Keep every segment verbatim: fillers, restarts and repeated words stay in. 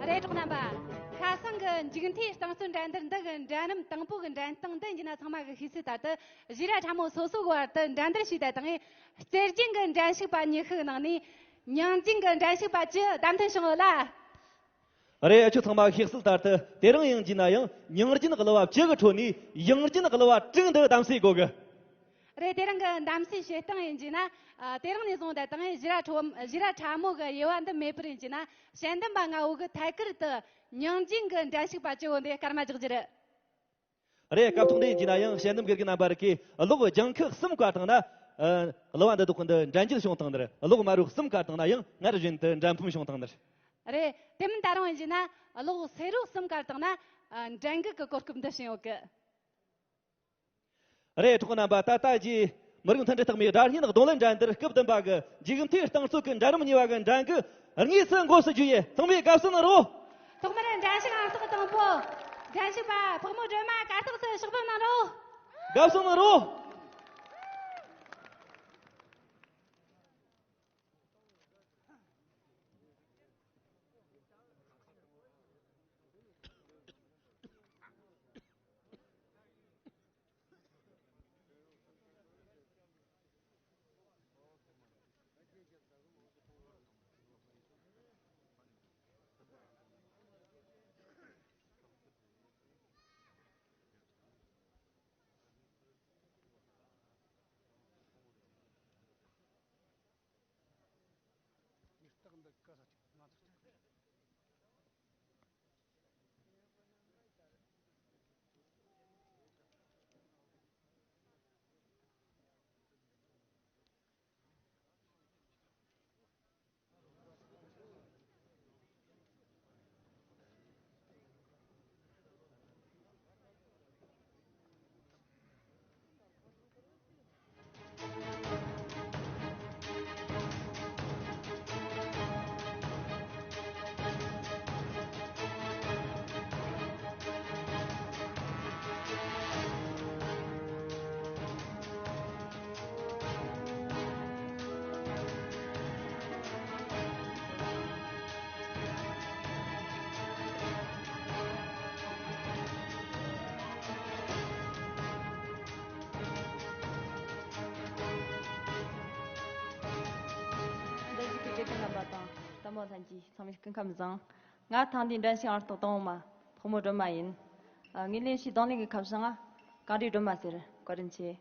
རེད། གྲོགས་རྣམ་པ། ཁ་སང་གི་མཇུག་མཐའི་རྟིང་རྩོད་འགྲན་བསྡུར་འདི་གི་འགྲན་རིམ་དང་པོ་གི་འགྲན་སྟངས་འདི་ཡིན་ན་ཚང་མ་གི་ཤེས་གསལ་ལྟར་དུ། ཞུ་ར་ཁྲ་མོ་སོ་སོ་གི་བར་དུ་འགྲན་བསྡུར་བྱས་ཏེ་དང་། རྩེར་རྒྱན་གི་འགྲན་ཞུགས་པ་ཉི་ཤུ་ནང་ནས་ཉིང་རྒྱུན་གི་འགྲན་ཞུགས་པ་བཅུ་བདམས་ཐོན་བྱུང་ཡོད་ལ། རེད། ཁྱོད་ཚང་མ་ཤེས་གསལ་ལྟར་དུ་དེ་རིང་ཡང་བགྱིས་ན་ཡང་ཉིང་རྒྱུན་གླུ་བ་བཅུ་གི་ཁྲོད་ནས་ཉིང་རྒྱུན་གླུ་བ་དྲུག་འདི་བདམས་གསེས་དགོས་གི། རེད། དེ་རིང་གི་བདམས་གསེས་བྱེད་སྟངས་ཡིན་གྱི་ན། ཨ། དེ་རིང་ནས་བཟུང་སྟེ་དང་ཞུ་ར་ཁྲོ་ཞུ་ར་ཁྲ་མོ་གི་དབྱེ་བ་འདི་མེད་པར་ཡིན་གྱི་ན། དཔྱད་འདེམས་པ་ལྔ་བོ་གི་ཐད་ཀར་དུ་ཉིང་རྒྱུན་གི་འགྲན་ཞུགས་པ་བཅུ་བོ་འདི་སྐར་མ་རྒྱག་རྒྱུ་རེད། རེད། སྐབས་ཐོག་འདི་ཡིན་གྱི་ན་ཡང་དཔྱད་འདེམས་དགེ་རྒན་རྣམ་པ་རིགས་ཀྱིས་གློག་ལྗང་ཁུ་གསུམ་བཀར་བཏང་ན། ཨ། གླུ་བ་འདི་དག་འདི་འགྲན་རྒྱུན་བྱུང་བཏང་ནི་རེད། གློག་དམར་རོ་གསུམ་བཀར་བཏང་ན་ཡང་སྔར་བཞིན་དུ་འགྲན་ཕམ་བྱུང་བཏང་ནི་རེད། རེད། དེ་མིན་ད་རུང་ཡིན་གྱི་ན་གློག་སེར་རོ་གསུམ་བཀར་བཏང་ན། ཨ། འགྲན་འགུལ་གི་གོ་སྐབས་འདི་བྱིན་ཡོད་གི། རེད། གྲོགས་རྣམ་པ། ད་ལྟ་རྗེས་མི་རིགས་མཐུན་སྒྲིལ་རྟགས་མའི་སྒྲ་སྙན་རྡུང་ལེན་འགྲན་བསྡུར་སྐབས་བདུན་པ་གི་མཇུག་མཐའི་རྟིང་རྩོད་ཀྱི་འགྲན་རིམ་གཉིས་པ་གི་འགྲན་འགུལ་དངོས་སུ་འགོ་ཚུགས་རྒྱུ་ཡིན། ཚང་མས་དགའ་བསུ་གནང་རོགས། ཐོག་མར་འགྲན་ཞུགས་ཨང་རྟགས་དང་པོ། འགྲན་ཞུགས་པ་ཕག་མོ་སྒྲོལ་མ་གར་སྟེགས་སུ་ཕྱག་ཕེབས་གནང་རོགས། དགའ་བསུ་གནང་རོགས། འདིར་བཞུགས་པའི་དགེ་རྒན་རྣམ་པ་དང་ལྟད་མོ་ལྷན་རྒྱས་ཚང་མས་སྐུ་ཁམས་བཟང་། ང་ཐེངས་འདིའི་འགྲན་ཞུགས་ཨང་རྟགས་དང་པོ་མ་ཕག་མོ་སྒྲོལ་མ་ཡིན། ངའི་ལེན་བྱའི་རྡུང་ལེན་གྱི་ཁ་བྱང་ང་གངས་རིའི་སྒྲོན་མ་ཟེར། བཀའ་དྲིན་ཆེ།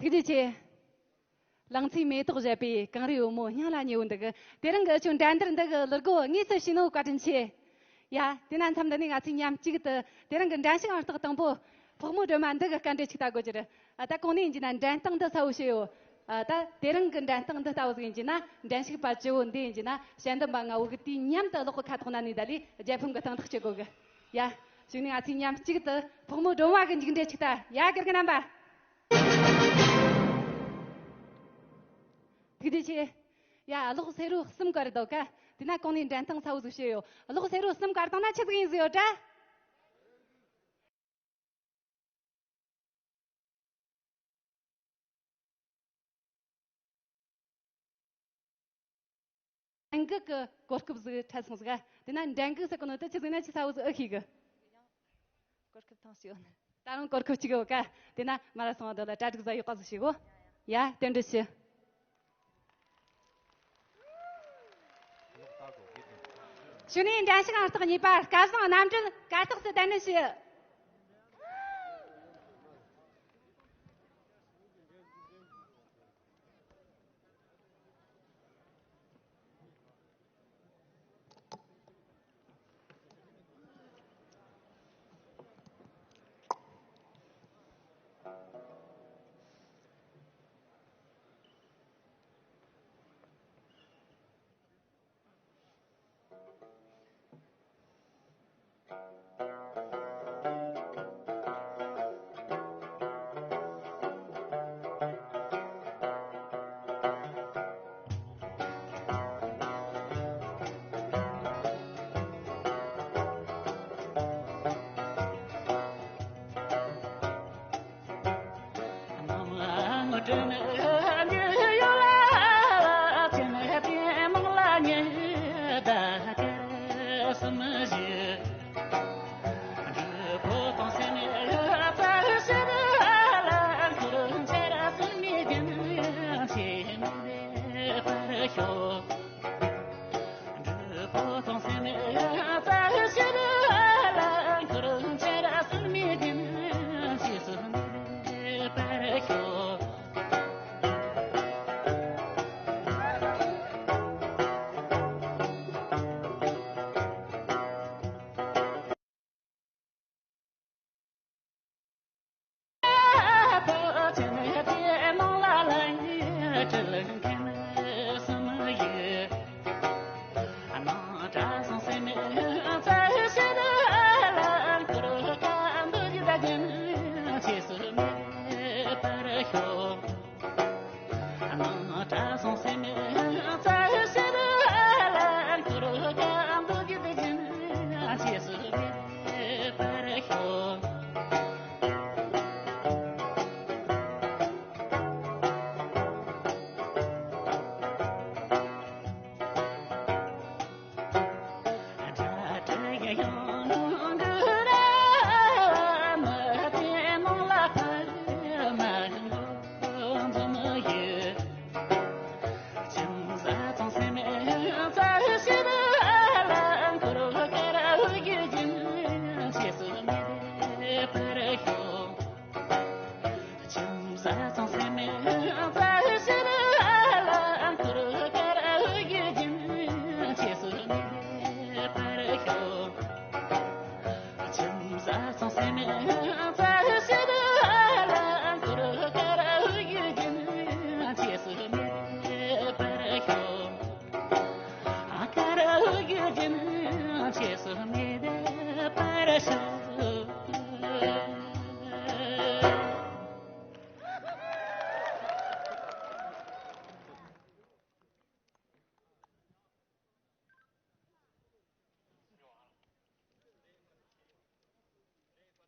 ཐུགས་རྗེ་ཆེ། ལང་ཚོའི་མེ་ཏོག་བཞད་པའི་གངས་རིའི་བུ་མོ་སྙིང་ལ་ཉེ་བོ་འདི་གི། དེ་རིང་གི་ཁྱོད་འགྲན་བསྡུར་འདི་གི་ལུ་གོ་དངོས་སུ་ཤེས་ནོ་བཀའ་དྲིན་ཆེ། ཡ། དེ་ན་མཚམས་འདི་ནས་ང་ཚོས་མཉམ་གཅིག་ཏུ་དེ་རིང་གི་འགྲན་ཞུགས་ཨང་རྟགས་དང་པོ་ཕག་མོ་སྒྲོལ་མ་འདི་གི་སྐད་འབོད་ཅིག་ལྟ་དགོས་ཀྱི་རེད། ཨ། ད་གོང་ནས་ཡིན་གྱི་ན་འགྲན་སྟངས་འདི་གསལ་བོ་བྱས་ཡོད། ཨ། ད་དེ་རིང་གི་འགྲན་སྟངས་འདི་ལྟ་བུ་ཟིག་ཡིན་གྱི་ན། འགྲན་ཞུགས་པ་བཅུ་བོ་འདི་ཡིན་གྱི་ན་དཔྱད་འདེམས་པ་ལྔ་བོ་གི་དུས་མཉམ་དུ་གློག་གི་ཁ་ཐོག་ན་ནས་ད་ལས་རྒྱལ་ཕམ་གི་སྟངས་ཐག་གཅོད་དགོས་གི། ཡ། གཞུག་ནས་ང་ཚོས་མཉམ་གཅིག་ཏུ་ཕག་མོ་སྒྲོལ་མ་གི་མཇུག་འབྲས་ཅིག་ལྟ། ཡ། དགེ་རྒན་རྣམ་པ། ཐུགས་རྗེ་ཆེ། ཡ། གློག་སེར་པོ་གསུམ་བཀར་འདུག་ག། དེ་ན་གོང་ནས་འགྲན་སྟངས་གསལ་བོ་ཟིག་བྱས་ཡོད། གློག་སེར་པོ་གསུམ་བཀར་བཏང་ན་ཆི་ཟིག་ཡིན་ཟིག་ཡོད་དྲ། འགུག་གི་གོ་སྐབས་ཟིག་འཕྲད་སོང་ཟིག། དེ་ན་འགྲན་འགུག་ཟེར་གོ་ནོ་དེ་ཆི་ཟིག་ན་ཆི་ས་བོ་ཟིག་ཨེ་ཤེས་གི། གོ་སྐབས་ཐང་ཞིག་ཡོད་ནི། ད་རུང་གོ་སྐབས་གཅིག་ཡོད་ཀ། དེ་ན་མ་ར་སོང་བ་དོ་ལ་གྲ་སྒྲིག་ཟ་ཡོད་ཀ་ཟིག་ཤེས་གོ། ཡ། རྟེན་འབྲེལ་ཞུ། གཞུག་ནས་འགྲན་ཞུགས་ཨང་རྟགས་གཉིས་པ་སྐལ་བཟང་རྣམ་གྲོལ་གར་སྟེགས་སུ་གདན་འདྲེན་ཞུ། བཀའ་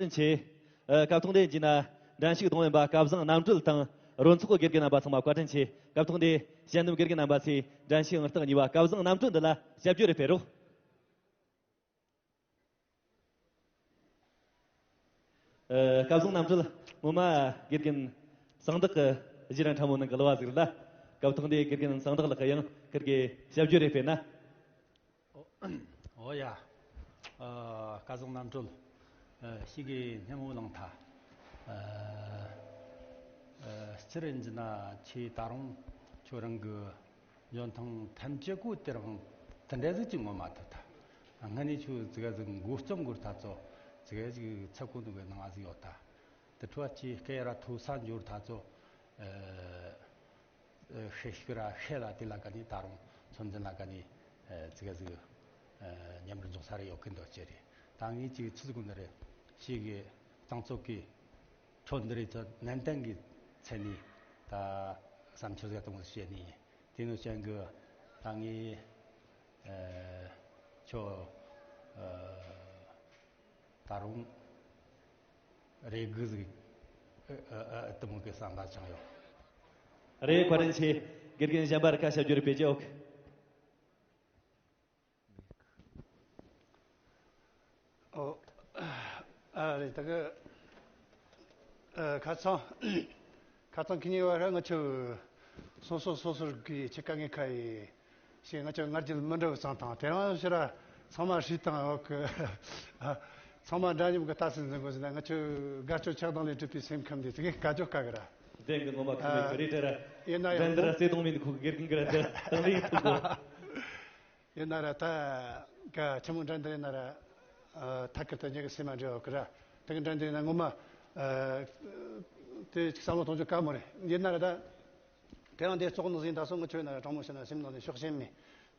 དྲིན་ཆེ། ཨ། སྐབས་ཐོག་འདིར་ཡིན་ན་འགྲན་ཞུགས་གཏོང་མཁན་པ་སྐལ་བཟང་རྣམ་གྲོལ་དང་རོལ་ཚོགས་དགེ་རྒན་རྣམ་པ་ཚང་མ་བཀའ་དྲིན་ཆེ། སྐབས་ཐོག་འདིར་དཔྱད་འདེམས་དགེ་རྒན་རྣམ་པ་ཚོས་འགྲན་ཞུགས་ཨང་རྟགས་གཉིས་པ་སྐལ་བཟང་རྣམ་གྲོལ་འདི་ལ་ཞབས་ཞུ་རེ་སྤེལ་རོགས། ཨ། སྐལ་བཟང་རྣམ་གྲོལ་ངོ་མ་དགེ་རྒན་གསང་བདག་གི་གཞི་རིམ་ཕྲ་མོ་ནང་གི་གླུ་བ་ཟིག་རེད་ལ། སྐབས་ཐོག་འདིར་དགེ་རྒན་གསང་བདག་ལགས་ཀྱིས་ཡང་ཁིར་གི་ཞབས་ཞུ་རེ་སྤེལ་ན། ཨོ། ཨོ་ཡ། ཨ། སྐལ་བཟང་རྣམ་གྲོལ། ཨ། ཤི་གི་སྙན་མོ་ལང་ཐ། ཨ། སྤྱིར་ཡིན་གྱི་ན་ཁྱེད་ད་རུང་ཁྱོད་རང་གི་འཇོན་ཐང་ཐམས་ཅད་གོ་དེ་རང་དེ་འདྲ་ཟིག་ཅིག་ངོ་མ་ཐུབ་ཐལ། སྔ་ནས་ཁྱོད་ཙི་ག་ཟིག་མགོ་རྩོམ་དགོས་ཐ་ཚོ་ཙི་ག་ཟིག་ཚ་གོ་འདུག་གི་ནང་ཟིག་ཡོད་ད། དེ་འཕྲོ་ཁྱེད་སྐད་ར་མཐོ་ས་འབྱོར་ཐ་ཚོ། ཨ། ཨ། ཤེས་ཤིག་ར་ཤེས་ལ་དེ་ལ་ཀ་ནི་ད་རུང་ཚོད་འཛིན་ལ་ཀ་ནི་ཨ་ཙི་ག་ཟིག་ཨ་མཉམ་རུབ་རྫོགས་ས་རེ་ཡོད་གི་འདུག་ཅེ་རེད། ད་ངས་ཅིག་ཚིག་གོ་འདི་རེད། ཞིག་གི་གཙང་བཙོག་གི་ཁྲོད་འདི་རེད་ཚོ་ནན་ཏན་གི་མཚན་ནི་ད་བསམ་འཆར་ཟིག་གཏོང་བ་བཤད་ནི་དེ་ནོ་ཅན་གི་ད་ངས་ཨ་ཁྱོད་ཨ་ད་རུང་རེ་སྒུག་ཟིག་ཨ་ཨ་ཨ་དུ་མོ་གི་བསམ་པ་བཅངས་ཡོད། རེད། བཀའ་དྲིན་ཆེ། དགེ་རྒན་གཞན་པར་ཁ་ཤ་བརྗོད་རེ་བེད་ཀྱི་ཡོད། ཨོ། ཨ་རེད་ད་གི། ཨ། ཁ་ཚང་། ཁ་ཚང་ཁི་ཉེ་བ་ར་ང་ཆུ་སོ་སོ་སོ་སོར་གི་ཆི་ཀ་ངེ་ཁ་ཡི་ཞེས་ང་ཆུ་ང་རྒྱལ་མི་འདྲ་བའི་ཚང་དང་དེ་རང་ཞི་ར་ཚང་མ་ཧྲི་དང་འོག་གི་ཚང་མ་འདྲ་མཉམ་གི་ལྟ་སྲིད་འཛིན་དགོས་ཟེར་ན་ང་ཆུ་དགའ་སྐྱོ་ཆགས་སྡང་ལས་གྲུབ་པའི་སེམས་ཁམས་འདི་ཙི་གེ་དཀའ་སྐྱོ་དཀའ་གི་ར། བདེན་གི་ངོ་མ་ཁུ་མེད་གི་རེད་དྲ་ར། ཡིན་ན་ཡང་བདེན་འདི་ར་བརྩེ་དུང་མིན་ཁུ་གི་དགེ་རྒན་གི་ར་འདི་དང་ལས་ཐུག་གོ། ཡིན་ན་ར་ད་ག་ཆི་མོ་འདྲ་འདི་ཡིན་ན་ར། ཨ། ཐད་ཀར་དུ་ཉེ་གི་སེམས་མ་འབྲེལ་བ་གི་ར་དེ་གི་འདྲ་འདི་ཡིན་ན་ངོ་མ། ཨ། དེ་ཅིག་བསམ་བློ་གཏོང་རྒྱུ་དཀའ་མོ་རེད། ཡིན་ན་ར་ད་དེ་རང་དེ་ཙོག་ནི་ཟིན་ད་སོ་ངི་ཆོས་ན་ར་དྲང་མོ་བཤད་ན་སེམས་ནང་ནས་ཕྱོགས་ཞེན་མེད།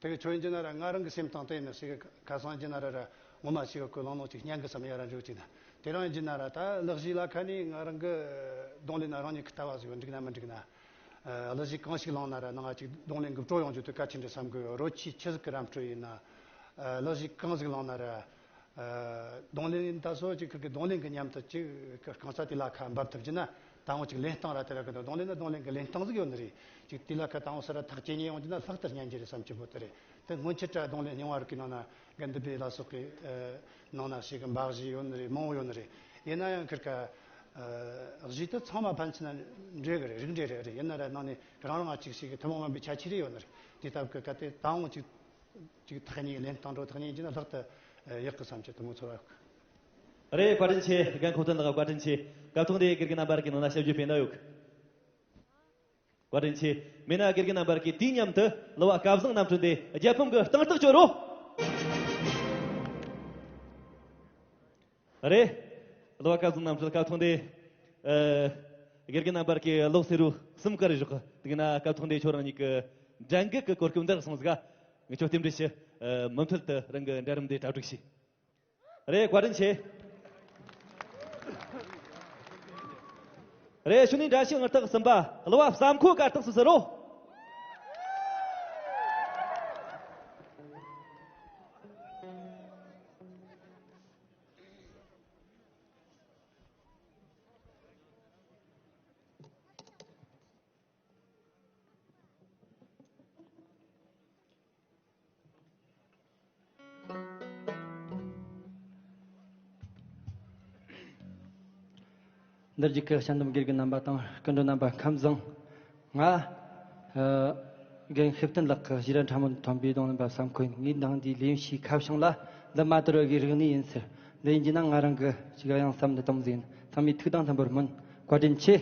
དེ་གི་ཆོས་ཡིན་གྱི་ན་ར་ང་རང་གི་སེམས་དང་དེ་ཡིན་ན་ཞིག་གི་ཁ་སང་གྱི་ན་ར་ར་ངོ་མ་ཞིག་གི་ལང་ལོང་ཅིག་སྙན་གི་བསམ་ཡ་ར་འཇོག་ཅིག་ན་དེ་རང་ཡིན་གྱི་ན་ར་ད་ལག་བཞི་ལ་ཁ་ནས་ང་རང་གི་གདོང་ལེན་ན་རང་ཉིད་གི་ལྟ་བ་ཟིག་ཡོད་འགྲིག་ན་མི་འགྲིག་ན། ཨ། གླུ་གཞས་གང་ཞིག་བླངས་ན་ར་ནང་ང་ཅིག་རྡུང་ལེན་གི་སྤྲོ་ཡོང་རྒྱུ་དེ་གལ་ཆེན་རེད་བསམ་གི་ཡོད། རོལ་ཆས་ཆི་ཟིག་གི་རམ་སྤྲོད་ཡིན་ན། ཨ། གླུ་གཞས་གང་ཟིག་བླངས་ན་ར། ཨ། རྡུང་ལེན་ད་སོ་ཅིག་གི་རྡུང་ལེན་གི་མཉམ་དུ་ཅིག་གི་རྐང་ཚ་དེ་ལ་ཁ་འབབ་ཐུབ་རྒྱུ་ན་ད་འོང་ཅིག་ལེན་སྟངས་ར་དེ་ར་གི་རྡུང་ལེན་ནི་རྡུང་ལེན་གི་ལེན་སྟངས་ཟིག་ཡོད་ནི་རེད། ཅིག་དེ་ལ་ཁ་ད་འོང་ས་ར་ཐག་ཇེ་ཉེ་ཡོང་རྒྱུ་ན་ལྷག་ཏུ་སྙན་རྒྱུ་རེད་བསམ་གྱི་བོ་དེ་རེད། དེ་སྔོན་ཆད་ར་རྡུང་ལེན་རྙིང་བ་རིག་གི་ནང་ན་གན་དི་བེ་ལ་སོགས་གི་ཨ་ནང་ན་ཞིག་གི་འབའ་གཞས་ཡོད་ནི་རེད། མང་བོ་ཡོད་ནི་རེད། ཡིན་ན་ཡང་ཁིར་ཀ་ཨ་གཞས་དེ་ཚང་མ་ཕན་ཚུན་འདྲེས་གི་རེད། རིགས་འདྲེས་རེད་རེད། ཡིན་ན་ར་ནང་ནས་རང་རང་ང་གཅིག་ཞིག་གི་ཐུན་མོང་མིན་པའི་ཁྱད་ཆོས་རེ་ཡོད་ནི་རེད། དེ་ལྟ་བུ་གི་སྐད་དེ་ད་འོང་ཅིག་ཅིག་ཐག་ཉེ་ལེན་སྟངས་འགྲོ་ཐག་ཉེ་ཡིན་གྱི་ན་ལྷག་ཏུ་ཡག་གི་བསམ་གྱི་དུ་མོ་ཚོར་བ། རེད། བཀའ་དྲིན་ཆེ། རྒན་ཁོ་ཐོན་ལགས་བཀའ་དྲིན་ཆེ། སྐབས་ཐོག་འདི་དགེ་རྒན་རྣམ་པར་གི་ནང་ན་ཞབས་ཞུ་སྤེལ་ན་ཡོད། བཀའ་དྲིན་ཆེ། མེད་ན་དགེ་རྒན་རྣམ་པར་གྱིས་དུས་མཉམ་དུ་གླུ་བ་སྐལ་བཟང་རྣམ་གྲོལ་འདི་རྒྱལ་ཕམ་གྱི་རྟིང་རྟགས་བཅོ་རོགས། རེད། གླུ་བ་སྐལ་བཟང་རྣམ་གྲོལ་སྐབས་ཐོག་འདི། ཨ། དགེ་རྒན་རྣམ་པར་གྱིས་གློག་སེར་བོ་གསུམ་བཀར་བཞག་དུས་ན་སྐབས་ཐོག་འདི་ཁྱོད་རང་ཉིད་ཀྱི་འགྲན་འགུལ་གྱི་གོ་སྐབས་འདི་སོང་ཟིག་ངས་ཁྱོད་རྟེན་འབྲེལ་ཞུ། ཨ། མུ་མཐུད་དུ་རང་གི་འགྲན་རིམ་འདི་གྲ་སྒྲིག་བྱོས། རེད། བཀའ་དྲིན་ཆེ། རེད། ཤུལ་ནས་འགྲན་ཞུགས་ཨང་རྟགས་གསུམ་པ་གླུ་བ་བསམ་ཁོ་གར་སྟེགས་སུ་ཟུར་རོ། འདིར་བརྒྱུད་ཀྱི་ཞལ་འདོན་དགེ་རྒན་རྣམ་པ་དང་སྐུ་མགྲོན་རྣམ་པ་ཁམས་བཟང་། ང་ཨ་རྒན་ཤེས་བསྟན་ལགས་ཀྱི་ཞི་ར་ཕྲ་མོ་ཐོན་པའི་རྡུང་ལེན་པ་བསམ་ཁོ་ཡིན། ངའི་འདང་འདིའི་ལེའུ་ཕྱིའི་ཁ་བྱང་ལ་འདི་མ་དར་བའི་རིག་གནས་ཡིན་ཟེར། འདི་ཡིན་གྱི་ན་ང་རང་གི་ཅིག་ཡང་བསམ་འདི་གཏོང་ཟིན། ཚང་མས་ཐུགས་དང་མཐུན་པར་སྨོན། བཀའ་དྲིན་ཆེ།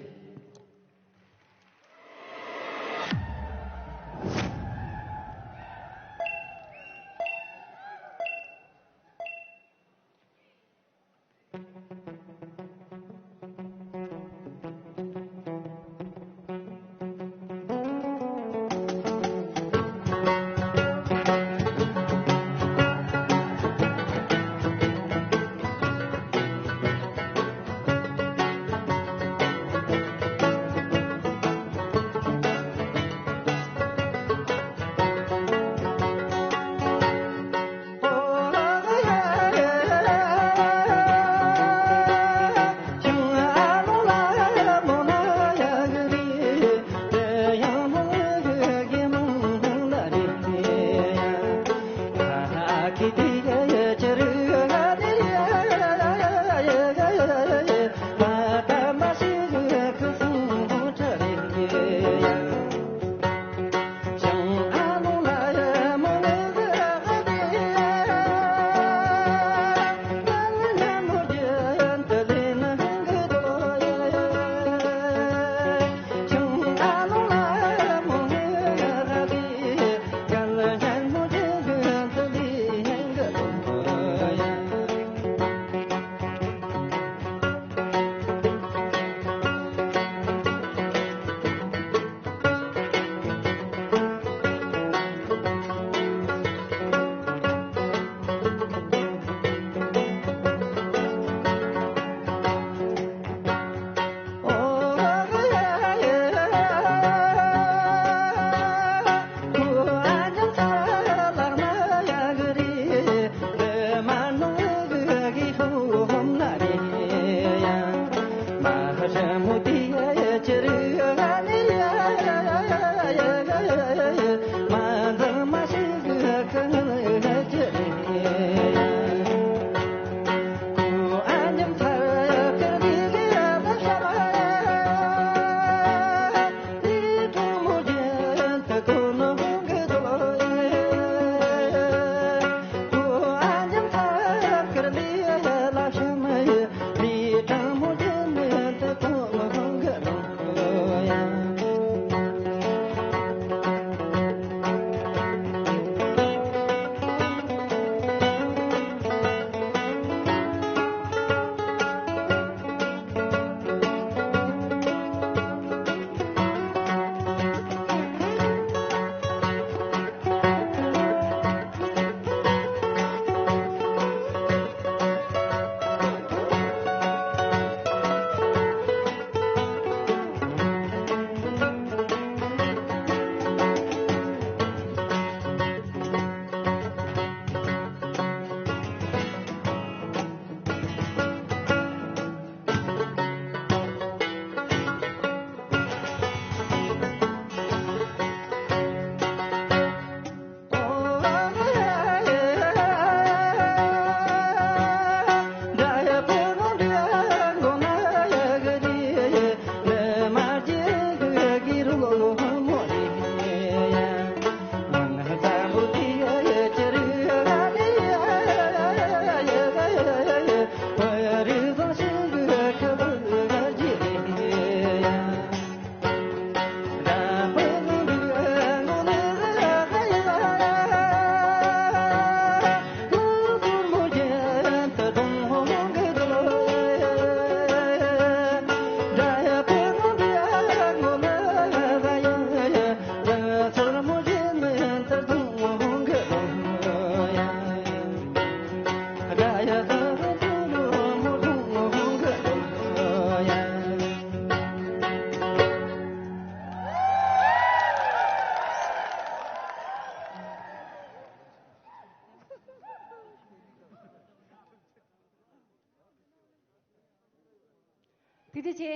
ཐུགས་རྗེ་ཆེ།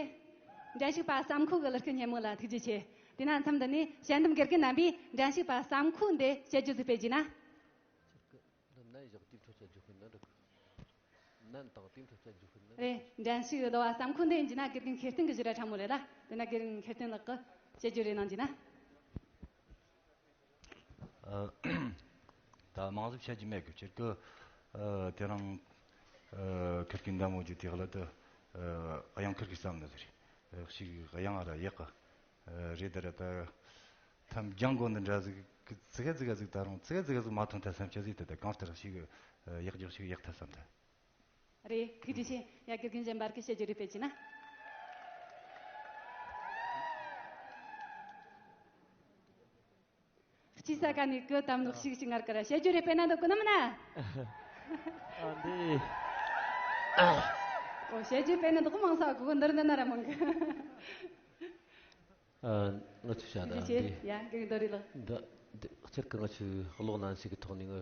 འགྲན་ཞུགས་པ་བསམ་ཁོ་གི་གླུ་སྐད་སྙན་མོ་ལ་ཐུགས་རྗེ་ཆེ། དེས་ན་མཚམས་འདི་ནས་དཔྱད་འདེམས་དགེ་རྒན་རྣམ་པས་འགྲན་ཞུགས་པ་བསམ་ཁོ་འདི་དཔྱད་བརྗོད་ཟིག་སྤེལ་རྒྱུ་ན། ནན་བཞག་དེའི་འཕྲོ་དཔྱད་བརྗོད་སྤེལ་ན་འགྲིག་གི། ནན་དང་དེའི་འཕྲོ་དཔྱད་བརྗོད་སྤེལ་ན་འགྲིག་གི། རེད། འགྲན་ཞུགས་གླུ་བ་བསམ་ཁོ་འདི་ཡིན་རྒྱུ་ན་དགེ་རྒན་མཁས་བསྟན་གི་གཞི་ར་ཕྲ་མོ་རེད་ལ། དེས་ན་དགེ་རྒན་མཁས་བསྟན་ལགས་ཀྱིས་དཔྱད་བརྗོད་རེ་གནང་རྒྱུ་ན། ཨ། ད་མང་ཟིག་བཤད་རྒྱུ་མེད་གི། ཁྱེད་ཀྱི། ཨ། དེ་རིང་། ཨ། ཁིར་གི་མདའ་མོ་རྒྱུ་དེ་ག་ལ་དུ། ཨ། གཡང་ཁིར་གི་བསམ་ནི་ཟིག་རེད། ཞིག་གཡང་ར་ཡག་གི། ཨ། རེད་ད་ར་ད། ཐམ་རྒྱང་གོ་འདི་འདྲ་ཟིག་ཙི་གེ་ཙི་གེ་ཟིག་ད་རུང་ཙི་གེ་ཙི་གེ་ཟིག་མ་ཐོན་ཐལ་བསམ་ཆ་ཟིག་དེ་ད་གང་ལྟར་ཞིག། ཨ། ཡག་རྒྱག་ཞིག་ཡག་ཐལ་བསམ་ད། རེད། ཐུགས་རྗེ་ཆེ། ཡ། དགེ་རྒན་གཞན་པར་གི་དཔྱད་བརྗོད་རེ་སྤེལ་རྒྱུ་ན། སྐྱེས་ས་ག་ནས་གི་དམ་ལོག་ཤིག་ཤིག་ངར་ཀ་ར་དཔྱད་བརྗོད་རེ་སྤེལ་ན་འདོད་གི་ནམ་ན། ཨ་འདི། ཨོ། དཔྱད་བརྗོད་སྤེལ་ན་འདོད་གི་མང་ས་གི་གོ་འདིར་འདི་ན་ར་མང་གི། ཨ། ང་ཚོ་བྱ་ཐུགས་རྗེ་ཆེ། ཡ། དགེ་རྒན་རྡོ་རི་ལགས། འདི་འདི་སྤྱིར་གི་ང་ཚོའི་གློག་ནང་ཞིག་གི་ཐོག་ནས་ངི་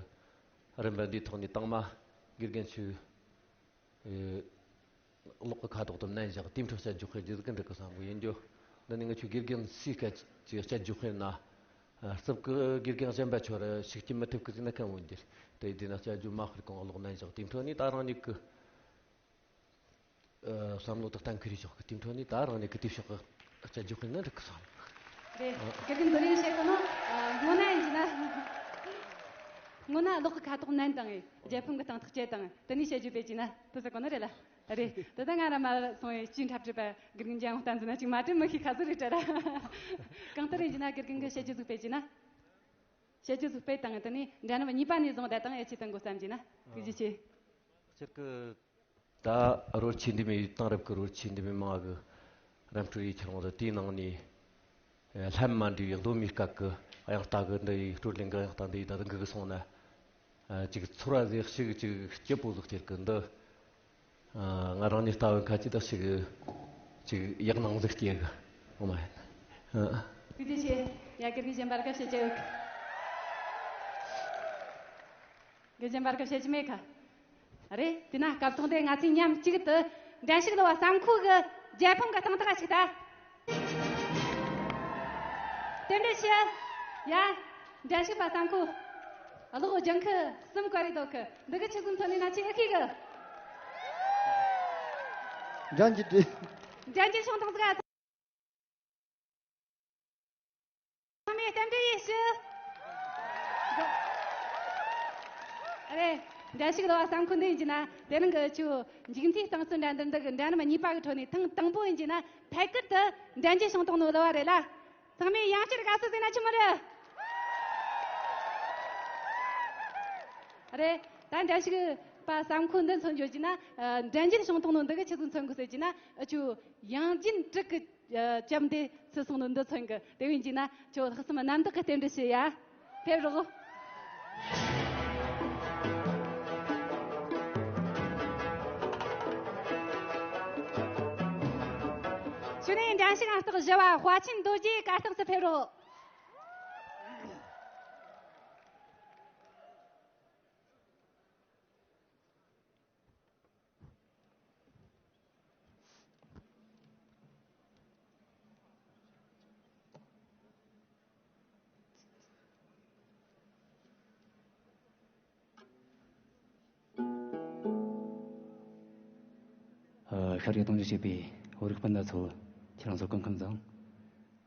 རིམ་པ་འདིའི་ཐོག་ནས་དང་མ་དགེ་རྒན་ཚོས། ཨེ། གློག་གི་ཁ་དོག་དུ་མནན་བཞག་དེའི་འཕྲོ་དཔྱད་བརྗོད་སྤེལ་རྒྱུ་ཟིག་གི་འགྲིག་གི་བསམ་གི་ཡིན་རྒྱུ། འདི་ནི་ང་ཚོའི་དགེ་རྒན་སུས་སྐད་ཀྱི་དཔྱད་བརྗོད་སྤེལ་ན། ཨ། རྩིབ་ཀི་དགེ་རྒན་གཞན་པ་ཚོར་ཞུགས་རྒྱུ་མི་ཐུབ་གི་ཟིག་ན་གང་འོན་རྒྱུ། དེ་དེ་ན་དཔྱད་བརྗོད་མ་སྤེལ་གོང་གློག་མནན་བཞག་དེའི་འཕྲོ་ནས་ད་རང་ཉིད་གི། ཨ། བསམ་བློ་དག་གཏན་འཁེལ་རེ་ཞོག་གི། དེའི་འཕྲོ་ནས་ད་རང་ཉིད་གི་དེའི་ཕྱོགས་གི་དཔྱད་བརྗོད་སྤེལ་ན་འགྲིག་གི་བསམ། རེད། དགེ་རྒན་རྡོ་རིང་བཤད་གོ་ནོ། ཨ། སྔོན་ན་ཡིན་གྱི་ན། སྔོན་ན་གློག་གི་ཁ་དོག་ནན་དང་རྒྱལ་ཕམ་གི་སྟེང་ཐག་བཅད་དང་དེ་ནས་དཔྱད་བརྗོད་སྤེལ་གྱི་ན་དེ་ཟེར་གོ་ནི་རེད་ལ། རེད། དེ་ད་ང་ར་མ་སོང་བའི་སྤྱིའི་འཁྲབ་ཁྲིད་པ་དགེ་རྒན་རྒྱལ་དབང་བསྟན་འཛིན་ན་ཅིག་མ་དྲན་མི་ཤེས་ཁ་ཟུར་རེད་དྲ་ར། གང་ལྟར་ཡིན་གྱི་ན་དགེ་རྒན་གི་དཔྱད་བརྗོད་ཟིག་སྤེལ་གྱི་ན། དཔྱད་བརྗོད་ཟིག་སྤེལ་དང་དེ་ནས་འགྲན་རིམ་གཉིས་པ་ནས་བཟུང་བསྡད་དང་ཡ་ཆེ་དང་གོ་བསམ་གྱི་ན། ཐུགས་རྗེ་ཆེ། སྤྱིར་གི། ད་རོལ་ཆས་འདི་མོའི་དེང་རབས་ཀྱི་རོལ་ཆས་འདི་མོའི་མང་གི་རམ་སྤྲོད་ཡེ་ཁྱེར་འོང་ཟིག། དེའི་ནང་ནས་ལྷམ་མ་འདྲ་བའི་གདོད་མའི་སྐབས་ཀྱི་དབྱངས་རྟ་གི་འདི་ཡི་སྤྲོད་ལེན་གི་དབྱངས་རྟ་འདི་ཡི་ད་དུང་འགུག་གི་སོང་ན། ཅིག་ཚོར་བ་ཟིག་ཞིག་ཅིག་སྐྱིད་པོ་ཟིག་སྟེར་གི་འདི། ང་རང་ཉིད་ལྟ་བུ་ཁ་ཅིག་ད་ཞིག་ཅིག་ཡག་སྣང་ཟིག་སྐྱེ་གི། ཨོ་མ་ཡིན། ཐུགས་རྗེ་ཆེ། ཡ། དགེ་རྒན་གཞན་པར་སྐད་བཤད་ཀྱི་ཡོད། དགེ་རྒན་གཞན་པར་སྐད་བཤད་ཀྱི་མེད་ཁ། རེད། དེ་ན་སྐབས་ཐོག་འདི་ང་ཚོས་མཉམ་གཅིག་ཏུ་འགྲན་ཞུགས་གླུ་བ་བསམ་ཁོ་གི་རྒྱལ་ཕམ་གི་སྟེང་ཐག་ཞིག་ད། རྟེན་འབྲེལ་ཞུ། ཡ། འགྲན་ཞུགས་པ་བསམ་ཁོ། གློག་ལྗང་ཁུ་གསུམ་བཀར་རེ་འདུག་གི། འདི་གི་ཆི་ཟིག་མཚོན་ནས་ན་ཆི་ཨེ་ཤེས་གི། འགྲན་གྱི་འདྲི། འགྲན་གྱི་ཤོང་དང་ཟིག་ག། ཚང་མས་རྟེན་འབྲེལ་ཡེ་ཞུ། རེད། འགྲན་ཞུགས་གླུ་བ་བསམ་ཁོ་འདི་ཡིན་གྱི་ན་དེ་རིང་གི་ཆུ་འཇིགས་མཐའི་སྟེང་སུ་འགྲན་བསྡུར་འདི་གི་འགྲན་རིམ་གཉིས་པ་གི་ཁྲོད་ནས་ཐེངས་དང་པོ་ཡིན་གྱི་ན་ཐད་ཀར་དུ་འགྲན་རྒྱལ་བྱུང་བཏང་ནོ་གླུ་བ་རེད་ལ། ཚང་མས་ཡང་བསྐྱར་དགའ་བསུ་ཟིག་ན་ཆི་མོ་རེད། རེད། ད་འགྲན་ཞུགས་པ་བསམ་ཁོ་འདི་མཚོན་བརྗོད་ཀྱི་ན། ཨ། འགྲན་རྒྱལ་བྱུང་བཏང་ནོ་འདི་གི་ཆི་ཟིག་མཚོན་དགོས་ཟེར་གྱི་ན། ཨ། ཆུ་ཡང་རྒྱུན་དྲུག་གི། ཨ། བཅོམ་དེ་ཚུལ་སོང་ནོ་འདི་མཚོན་གི། དེ་བས་ཀྱི་ན་ཆུ་ལྷག་བསམ་རྣམ་དག་གི་རྟེན་འབྲེལ་ཞུ་ཡ། ཕེབས་རོགས། ཞུ་ནས་འགྲན་ཞུགས་ཨང་རྟགས་བཞི་བ་དཔའ་ཆེན་རྡོ་རྗེ་གར་སྟེགས་སུ་ཕེབས་རོགས། ཨ། ཤར་རྒྱག་གཏོང་རྒྱུ་བྱེད་པའི་བོད་རིགས་སྤུན་ཟླ་ཚོ། ཁྱེད་རང་ཚོ་སྐུ་ཁམས་བཟང་།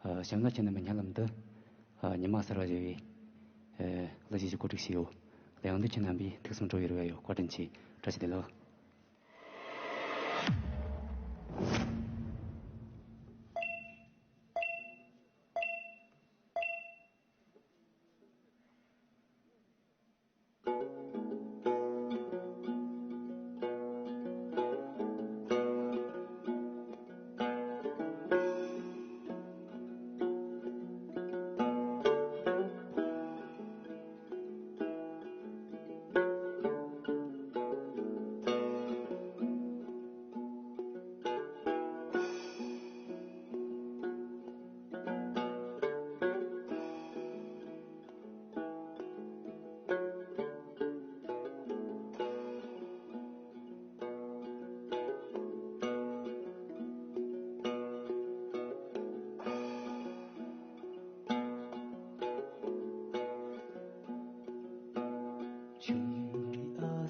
ཨ། གཤམ་ལ་ཁྱེད་རྣམ་པའི་སྙན་ལམ་དུ། ཨ། ཉི་མ་གསར་བ་ཞེས་པའི། ཨ། གླུ་གཞས་ཤིག་གོ་སྒྲིག་བྱས་ཡོད། གླུ་དབྱངས་འདི་ཁྱེད་རྣམ་པས་ཐུགས་སུ་འགྲོ་བའི་རེ་བ་ཡོད། བཀའ་དྲིན་ཆེ། བཀྲ་ཤིས་བདེ་ལེགས།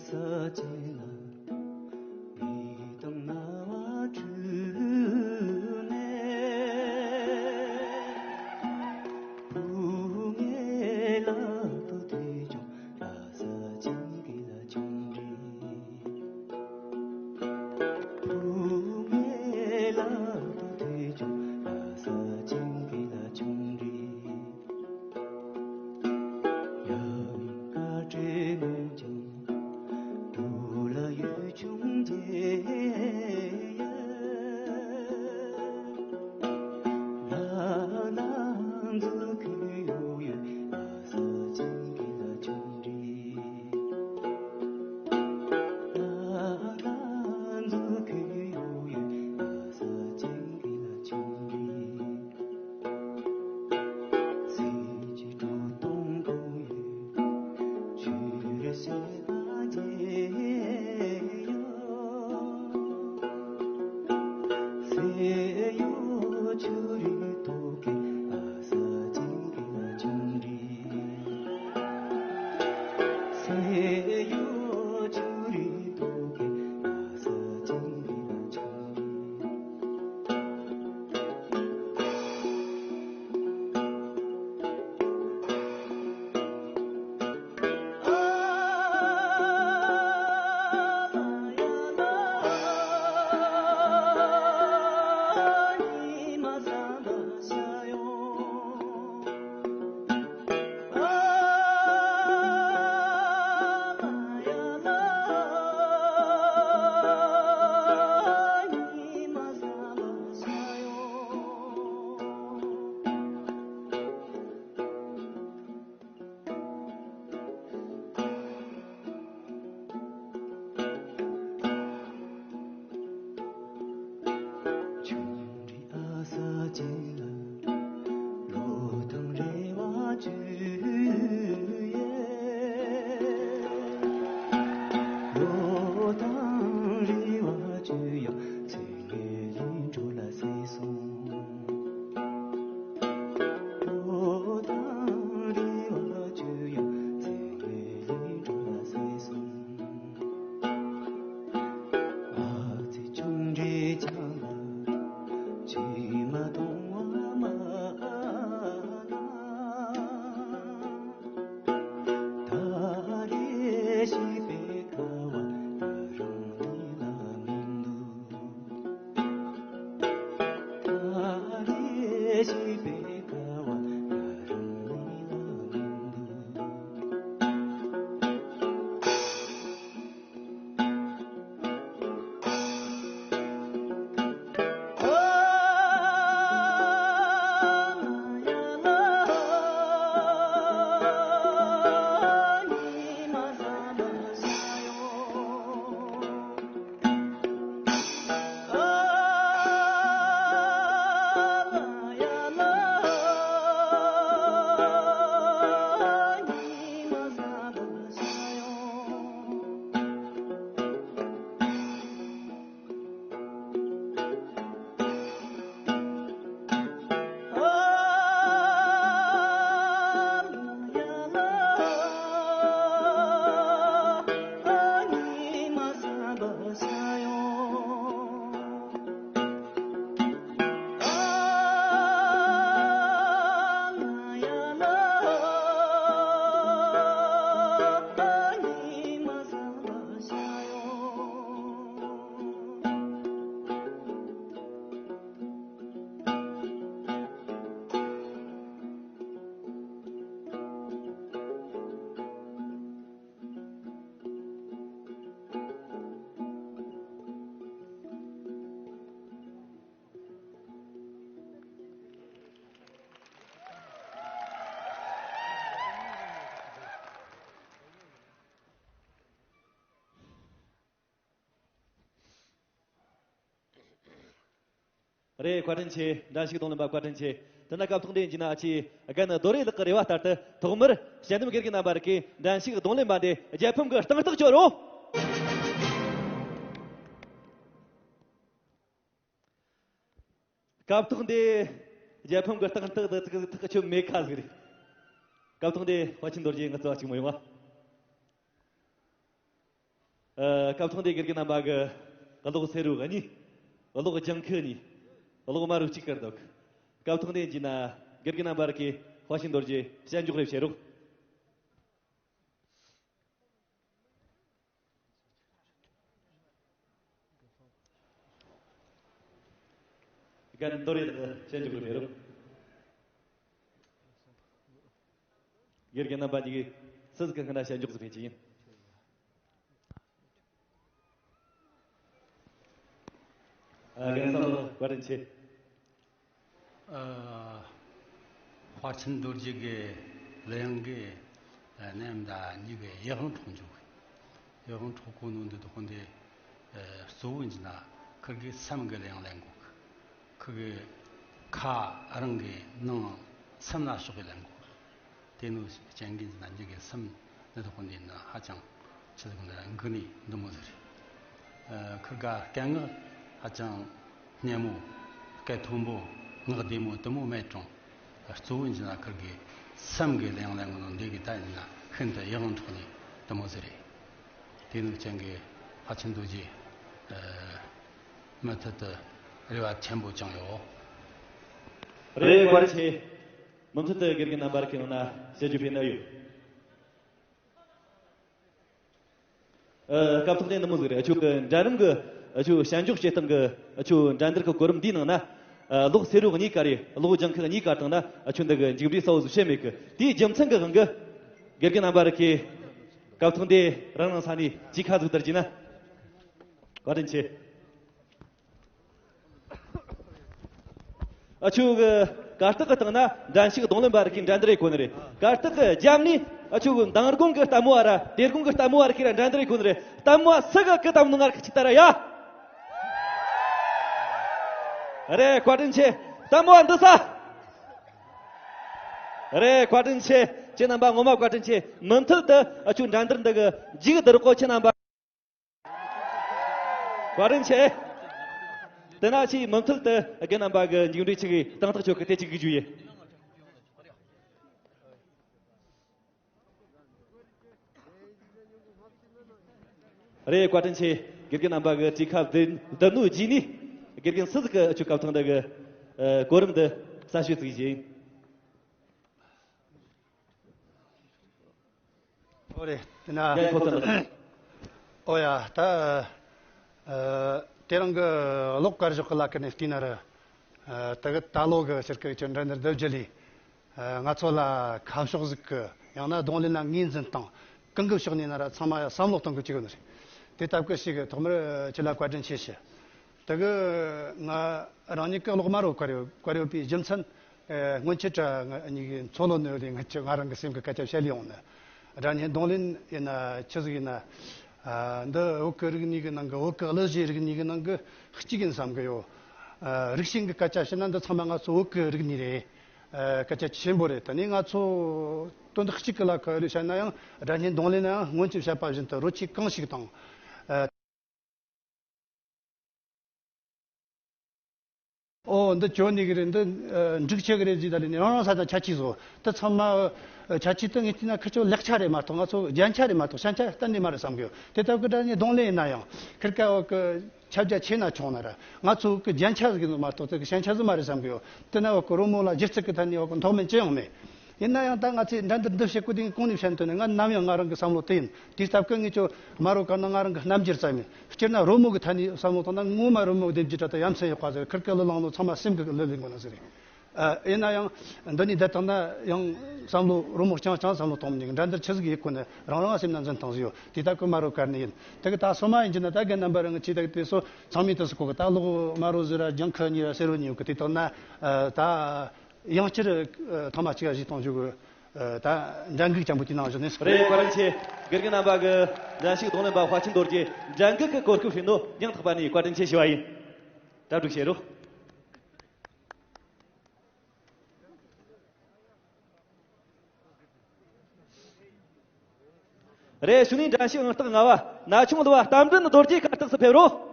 ས་ཆེན་ལ་མེ་དང་རྣ་བ་འཁྲུལ་ནས། བུ་ངའི་ལག་ཏུ་ཐོས་བྱུང་། ར་ས་ཆེན་གྱི་ལ་ཆུང་འདྲིས། བུ་ངའི་ལག་ཏུ་ཐོས་བྱུང་། ར་ས་ཆེན་གྱི་ལ་ཆུང་འདྲིས། ཡབ་ཡུམ་བཀའ་དྲིན་སྨོན་ཅིང་འདུག་ལ་ཡུལ་ཆུང་རྗེ་ཡབ། ལ་ལ་མཛུབ་གུས་གཡོ་ཡོད། ལ་ས་ཆེན་གྱི་ལ་ཆུང་འདྲིས། ལ་ལ་མཛུབ་གུས་གཡོ་ཡོད། ལ་ས་ཆེན་གྱི་ལ་ཆུང་འདྲིས། སེམས་ཀྱི་སྒྲོ་གཏོང་གང་ཡོད་ཆོས་རེ་བཤད་པ་མཇལ་ཡང་། སེ་ཡོ་ཆུ་རི་ཐོག་གི་ཨ་ས་ཅིང་གི་ལ་ཆུང་རི། སེ་ཡོ་ཆུ་རི་ཐོག་གི་ཨ་ས་ཅིང་གི་ལ་ཆུང་རི། ཆུང་འདྲིས་ཨ་ས་ཅིག་ལ་ལོ་དང་རེ་བ་བཅོལ་ཡས། ལོ་དང་རེ་བ་བཅོལ་ཡང་ཚེ་འགལ་ལས་འགྲོ་ལ་ཟད་སོང་། ལོ་དང་རེ་བ་བཅོལ་ཡང་ཚེ་འགལ་ལས་འགྲོ་ལ་ཟད་སོང་། ཨ་ཙི་ཆུང་འདྲིས་ཆང་ལ་ཕྱི་མ་གཏོང་བ་མ་ན། ད་རེས་ཤེས་པའི་དཀའ་བ་ད་རུང་འདི་ལ་མི་འདུག། ད་རེས་ཤེས་པའི་དཀའ་བ་ད་རུང་འདི་ལ་མི་འདུག། རེད། བཀའ་དྲིན་ཆེ། འགྲན་ཞུགས་རྡུང་ལེན་པ་བཀའ་དྲིན་ཆེ། དེ་ན་སྐབས་ཐོག་འདི་ཡིན་གྱི་ན་ཨ་ཅེ་རྒན་རྡོ་རེ་ལགས་ཀྱི་རེ་བ་ལྟར་དུ་ཐོག་མར་དཔྱད་འདེམས་དགེ་རྒན་རྣམ་པ་རིགས་ཀྱིས་འགྲན་ཞུགས་རྡུང་ལེན་པ་འདི་རྒྱལ་ཕམ་གྱི་རྟིང་ཐག་གཅོད་རོགས། སྐབས་ཐོག་འདི་རྒྱལ་ཕམ་གྱི་རྟིང་ཐག་འདི་ཐག་ཐག་ཆོད་མེད་ཁ་ཟིག་རེད། སྐབས་ཐོག་འདི་དཔའ་ཆེན་རྡོ་རྗེ་ངི་ཚོ་གཅིག་མོ་ཡོང་བ། ཨ། སྐབས་ཐོག་འདི་དགེ་རྒན་རྣམ་པ་གི་གློག་སེར་པོ་གཉིས། གློག་ལྗང་ཁུ་གཉིས། གློག་དམར་པོ་གཅིག་བཀར་འདུག་སྐབས་ཐོག་འདི་ཡིན་ན་དགེ་རྒན་རྣམ་པ་གི་དཔའ་ཞུམ་རྡོ་རྗེ་བྱ་འཇོག་རེ་བྱེད་རོགས། རྒན་རྡོ་རེད། བྱ་འཇོག་རེ་བྱེད་རོགས། དགེ་རྒན་རྣམ་པ་གཉིས་ཀྱིས་སུ་ཟིག་གི་སྔ་ན་བྱ་འཇོག་ཟིག་ཕེབས་ཀྱི་ཡིན། ཨ། རྒན་བསམ་བློ་བཀའ་དྲིན་ཆེ། ཨ། དཔའ་ཆེན་རྡོ་རྗེ་གི་གླུ་དབྱངས་གི་ནམ་ཟླ་གཉིས་ཀྱི་ཡིད་དབང་འཕྲོག་འཇུག་གི། ཡིད་དབང་འཕྲོག་གོ་ནོ་འདི་དག་འདི། ཨ། གཙོ་བོ་ཡིན་ན་ཁིར་གི་སེམས་གི་གླུ་དབྱངས་ལེན་གོ་གི། ཁིར་གི་ཁ་རང་གི་ནང་སེམས་ལ་ཕྱོགས་གི་ལེན་གོ་གི། དེ་ནོ་སྤྱན་གི་ན་འཇིག་གི་སེམས་འདི་དག་འདི་ན་ཧ་ཅང་ཆེ་ཟིག་ན་འགུ་ནི་འདི་མོ་ཟེར། ཨ། ཁིར་ག་སྐད་ངག་ཧ་ཅང་སྙན་མོ། སྐད་མཐོན་པོ། ངག་བདེ་མོ་དེ་མོ་མེད་ཀྱང་། གཙོ་བོ་ཡིན་ན་ཁིར་གི་སེམས་གི་གླུ་དབྱངས་ལེན་གོ་ནོ་འདི་གི་ད་ཡིན་ན་ཤིན་ཏུ་ཡིད་དབང་འཕྲོག་ནི་འདི་མོ་ཟེར་རེད། དེ་ནོ་སྤྱན་གི་དཔའ་ཆེན་རྡོ་རྗེ། ཨ། མུ་མཐུད་དུ་རེ་བ་ཆེན་པོ་བཅངས་ཡོད། རེད། བཀའ་དྲིན་ཆེ། མུ་མཐུད་དུ་དགེ་རྒན་རྣམ་པར་ཁྱེད་རང་ན་བཤད་རྒྱུ་ཕེབས་ན་ཡོད། ཨ། སྐབས་ཐོག་དེ་འདི་མོ་ཟིག་རེད། ཨ། ཁྱོད་ཀྱི་འགྲན་རིམ་གྱི། ཨ། ཁྱོད་བྱ་འཇོག་བྱེད་སྟངས་ཀྱི། ཨ། ཁྱོད་འགྲན་བསྡུར་གྱི་གོ་རིམ་འདིའི་ནང་ན། ཨ། གློག་སེར་པོ་གཉིས་བཀར་རེ་གློག་ལྗང་ཁུ་གཉིས་བཀར་བཏང་ན། ཨ། ཁྱོད་འདི་གི་མཇུག་འབྲས་གསལ་བོ་ཟིག་བཤད་མེད་གི། དེའི་རྒྱུ་མཚན་གྱི་དབང་གིས་དགེ་རྒན་རྣམ་པ་ར་ཁྱེད་སྐབས་ཐོག་འདི་རང་རང་ས་ནས་ཅིག་ཁ་ཟིག་བསྡུར་གྱིས་ན། བཀའ་དྲིན་ཆེ། ཨ། ཁྱོད་ཀྱི་གར་སྟེགས་ཀྱི་སྟེང་ན་འགྲན་ཞུགས་རྡུང་ལེན་པ་ར་ཁྱེད་ར་འགྲན་བསྡུར་ཡེད་གོ་ནི་རེད། གར་སྟེགས་ཀྱི་རྒྱབ་ནས། ཨ། ཁྱོད་ཀྱི་མདང་དགོང་གི་ལྟད་མོ་བ་ར་དེ་དགོང་གི་ལྟད་མོ་བ་ར་ཁྱེད་ར་འགྲན་བསྡུར་ཡེད་གོ་ནི་རེད། ལྟད་མོ་བ་སུ་གི་གི་ལྟད་མོ་ནང་ང་ར་ཁི་ཅིག་ལྟ་ར་ཡ། རེད། བཀའ་དྲིན་ཆེ། ལྟད་མོ་བ་འདི་ས། རེད། བཀའ་དྲིན་ཆེ། ཁྱེད་རྣམ་པ་ངོ་མ་བཀའ་དྲིན་ཆེ། མུ་མཐུད་དུ། ཨ། ཁྱོད་འགྲན་བསྡུར་འདི་གི་མཇུག་བསྡུ་རོགས་གོ། ཁྱེད་རྣམ་པ། བཀའ་དྲིན་ཆེ། དེ་ན་ཆེས་མུ་མཐུད་དུ་རྒན་རྣམ་པ་གི་མཇུག་འབྲས་ཆིག་གི་དང་ཐག་ཆོད་གི་དེ་ཆིག་གི་རྒྱུ་ཡིན། རེད། བཀའ་དྲིན་ཆེ། དགེ་རྒན་རྣམ་པ་གི་གྲོས་ཁ་བདེ་བདེ་ནོ་རྗེས་ནས་དགེ་རྒན་སུ་ཟིག་གི་ཨ་ཆོ་སྐབས་ཐོག་འདི་གི་ཨ་གོ་རིམ་འདི་གསལ་བཤད་ཟིག་བྱེད། ཨོ་རེད། དེ་ན། ཡ། ཁོ་ཚོ་ལ། ཨོ་ཡ། ད་ཨ་དེ་རིང་གི་གློག་དཀར་ཞོག་གི་ལ་ཁ་ནས་བལྟས་ན་ར། ཨ་ད་གི་ད་ལོ་གི་ཕྱིར་གི་ཆོ་འགྲན་བསྡུར་འདི་བརྒྱུད་ལས། ཨ་ང་ཚོ་ལ་ཁ་ཕྱོགས་ཟིག་གི། ཡང་ན་རྡུང་ལེན་ལ་ངོས་འཛིན་དང་། གང་གི་ཕྱོགས་ནས་ན་ར་ཚང་མ་ཡ་བསམ་བློ་གཏོང་གི་བཅུག་ནི་རེད། དེ་ལྟ་བུ་ཞིག་གི་ཐོག་མར་ཁྱེད་ལ་བཀའ་དྲིན་ཆེ་ཞུ། དེ་གི་ང་རང་ཉིད་ཀྱི་གློག་དམར་པོ་བཀར་ཡོད་བཀར་ཡོད་པའི་རྒྱུ་མཚན། ཨེ་སྔོན་ཆད་ར་ང་གཉིས་ཀྱི་མཚོ་ལྷོ་ནས་ལས་ང་ཆ་ང་རང་གི་སེམས་ཀྱི་སྐད་ཆ་བཤད་ལས་ཡོང་ནི། སྒྲ་སྙན་རྡུང་ལེན་ཡིན་ན་ཆི་ཟིག་ཡིན་ན། ཨ་འདི་བོད་ཀྱི་རིག་གནས་ཀྱི་ནང་གི། བོད་ཀྱི་གླུ་གཞས་རིག་གནས་ཀྱི་ནང་གི་གཅིག་ཡིན་བསམ་གི་ཡོད། ཨ་རིགས་ཞེན་གྱི་སྐད་ཆ་བཤད་ན་འདི་ཚང་མ་ང་ཚོ་བོད་ཀྱི་རིག་གནས་རེད། ཨ་སྐད་ཆ་ཆེན་པོ་རེད། དེ་ནས་ང་ཚོ་དོན་དག་གཅིག་གི་ལ་ཁ་ལུས་བཤད་ན་ཡང་། སྒྲ་སྙན་རྡུང་ལེན་ན་ཡང་སྔོན་ཆད་བཤད་པ་བཞིན་དུ་རོལ་ཆས་གང་ཞིག་དང་། ཨ་ཨོ་འདི་གྱོན་ནི་གི་རེད། འདི་ཨ་འབྲུག་ཆས་གི་རེད་ཟེར། ད་ལས་ནི་རང་རང་ས་དང་ཁྱད་ཆོས་བཟོ། དེ་ཚང་མ་ཨ་ཁྱད་ཆོས་དེ་ངས་བལྟས་ན་ཁི་ཆོ་ལེགས་ཆ་རེད་མ་གཏོགས། ང་ཚོ་རྒྱན་ཆ་རེད་མ་གཏོགས་ཞན་ཆ་གཏན་ནས་མ་རེད་བསམ་གི་ཡོད། དེ་ལྟ་བུ་གི་སྒྲ་སྙན་རྡུང་ལེན་ཡིན་ན་ཡང་ཁེར་ཁ་བོད་ཀྱི་ཁྱབ་རྒྱ་ཆེ་ན་ཆུང་ན་ར། ང་ཚོ་གི་རྒྱན་ཆ་ཟིག་ཡིན་ནོ་མ་གཏོགས་དེ་གི་ཞན་ཆ་ཟིག་མ་རེད་བསམ་གི་ཡོད། དེ་ན་བོད་ཀྱི་རོལ་མོ་ལ་སྒྱུ་རྩལ་གི་ཐད་ནས་བོད་ཀྱི་མཐོ་དམན་ཅི་ཡང་མེད། ཡིན་ན་ཡང་ད་ང་ཚོས་འགྲན་བསྡུར་འདི་བྱེད་དགོས་དུས་གོང་ནས་བཤད་དོན་ནི་ང་ནམ་ཡང་ང་རང་གི་བསམ་བློ་དེ་ཡིན། དེའི་སྟབས་ཀྱིས་ངས་ཁྱོད་དམར་པོ་བཀར་ན་ང་རང་གི་རྣམ་འགྱུར་ཙམ་ཡིན། སྤྱིར་ན་རོལ་མོ་གི་ཐད་ནས་བསམ་བློ་བཏང་ན་ངོ་མ་རོལ་མོ་སྡེབ་རྒྱུ་འདྲ་དང་ཡ་མཚན་ཡོད་པ་ཟེར། ཁེར་ཁ་གླུ་བླངས་ནོ་ཚང་མ་སེམས་ཀྱི་གླུ་ལེན་དགོས་ན་ཟེར། ཨ་ཡིན་ན་ཡང་འདི་ནས་བསྡད་བཏང་ན་ཡང་བསམ་བློ། རོལ་མོ་རྐྱང་རྐྱང་བསམ་བློ་གཏོང་མི་ཉན། འགྲན་བསྡུར་ཆི་ཟིག་ཡེད་དགོས་ནི་རང་རང་སེམས་ན་འཛིན་བཏང་ཟིག་ཡོད། དེ་ལྟ་ཁོ་དམར་པོ་བཀར་ནི་ཡིན། དེ་གི་ད་སོ་མ་ཡིན་གྱི་ན་ད་རྒན་རྣམ་པ་རང་གི་ཆེ་ད་གི་དེ་སོ་ཚང་མས་དུ་སུ་གོ་གི། ད་གློག་དམར་པོ་ཟིག་ར་ལྗང་ཁུ་གཉིས་ར་སེར་པོ་གཉིས་ཡོད་གི། དེ་བཏང་ན་ཨ་ད། ཡང་བསྐྱར་ཨ་ཐེངས་མ་གཅིག་ག་གཞས་གཏོང་རྒྱུ་གི་ཨ་ད་འགྲན་འགུག་ཅན་པོ་དེའི་ནང་བཞག་ནས་སོང་། རེད། བཀའ་དྲིན་ཆེ། དགེ་རྒན་རྣམ་པ་གི་འགྲན་ཞུགས་རྡུང་ལེན་པ་དཔའ་ཆེན་རྡོ་རྗེ་འགྲན་འགུག་གི་གོ་སྐབས་བྱིན་ནོ་སྙིང་ཐག་པ་ནས་བཀའ་དྲིན་ཆེ་ཞུ་བ་ཡིན། གྲ་སྒྲིག་བྱེད་རོགས། རེད། གཞུག་ནས་འགྲན་ཞུགས་ཨང་རྟགས་ལྔ་བ་ན་ཆུང་གླུ་བ་རྟ་མགྲིན་རྡོ་རྗེ་གར་སྟེགས་སུ་ཕེབས་རོགས།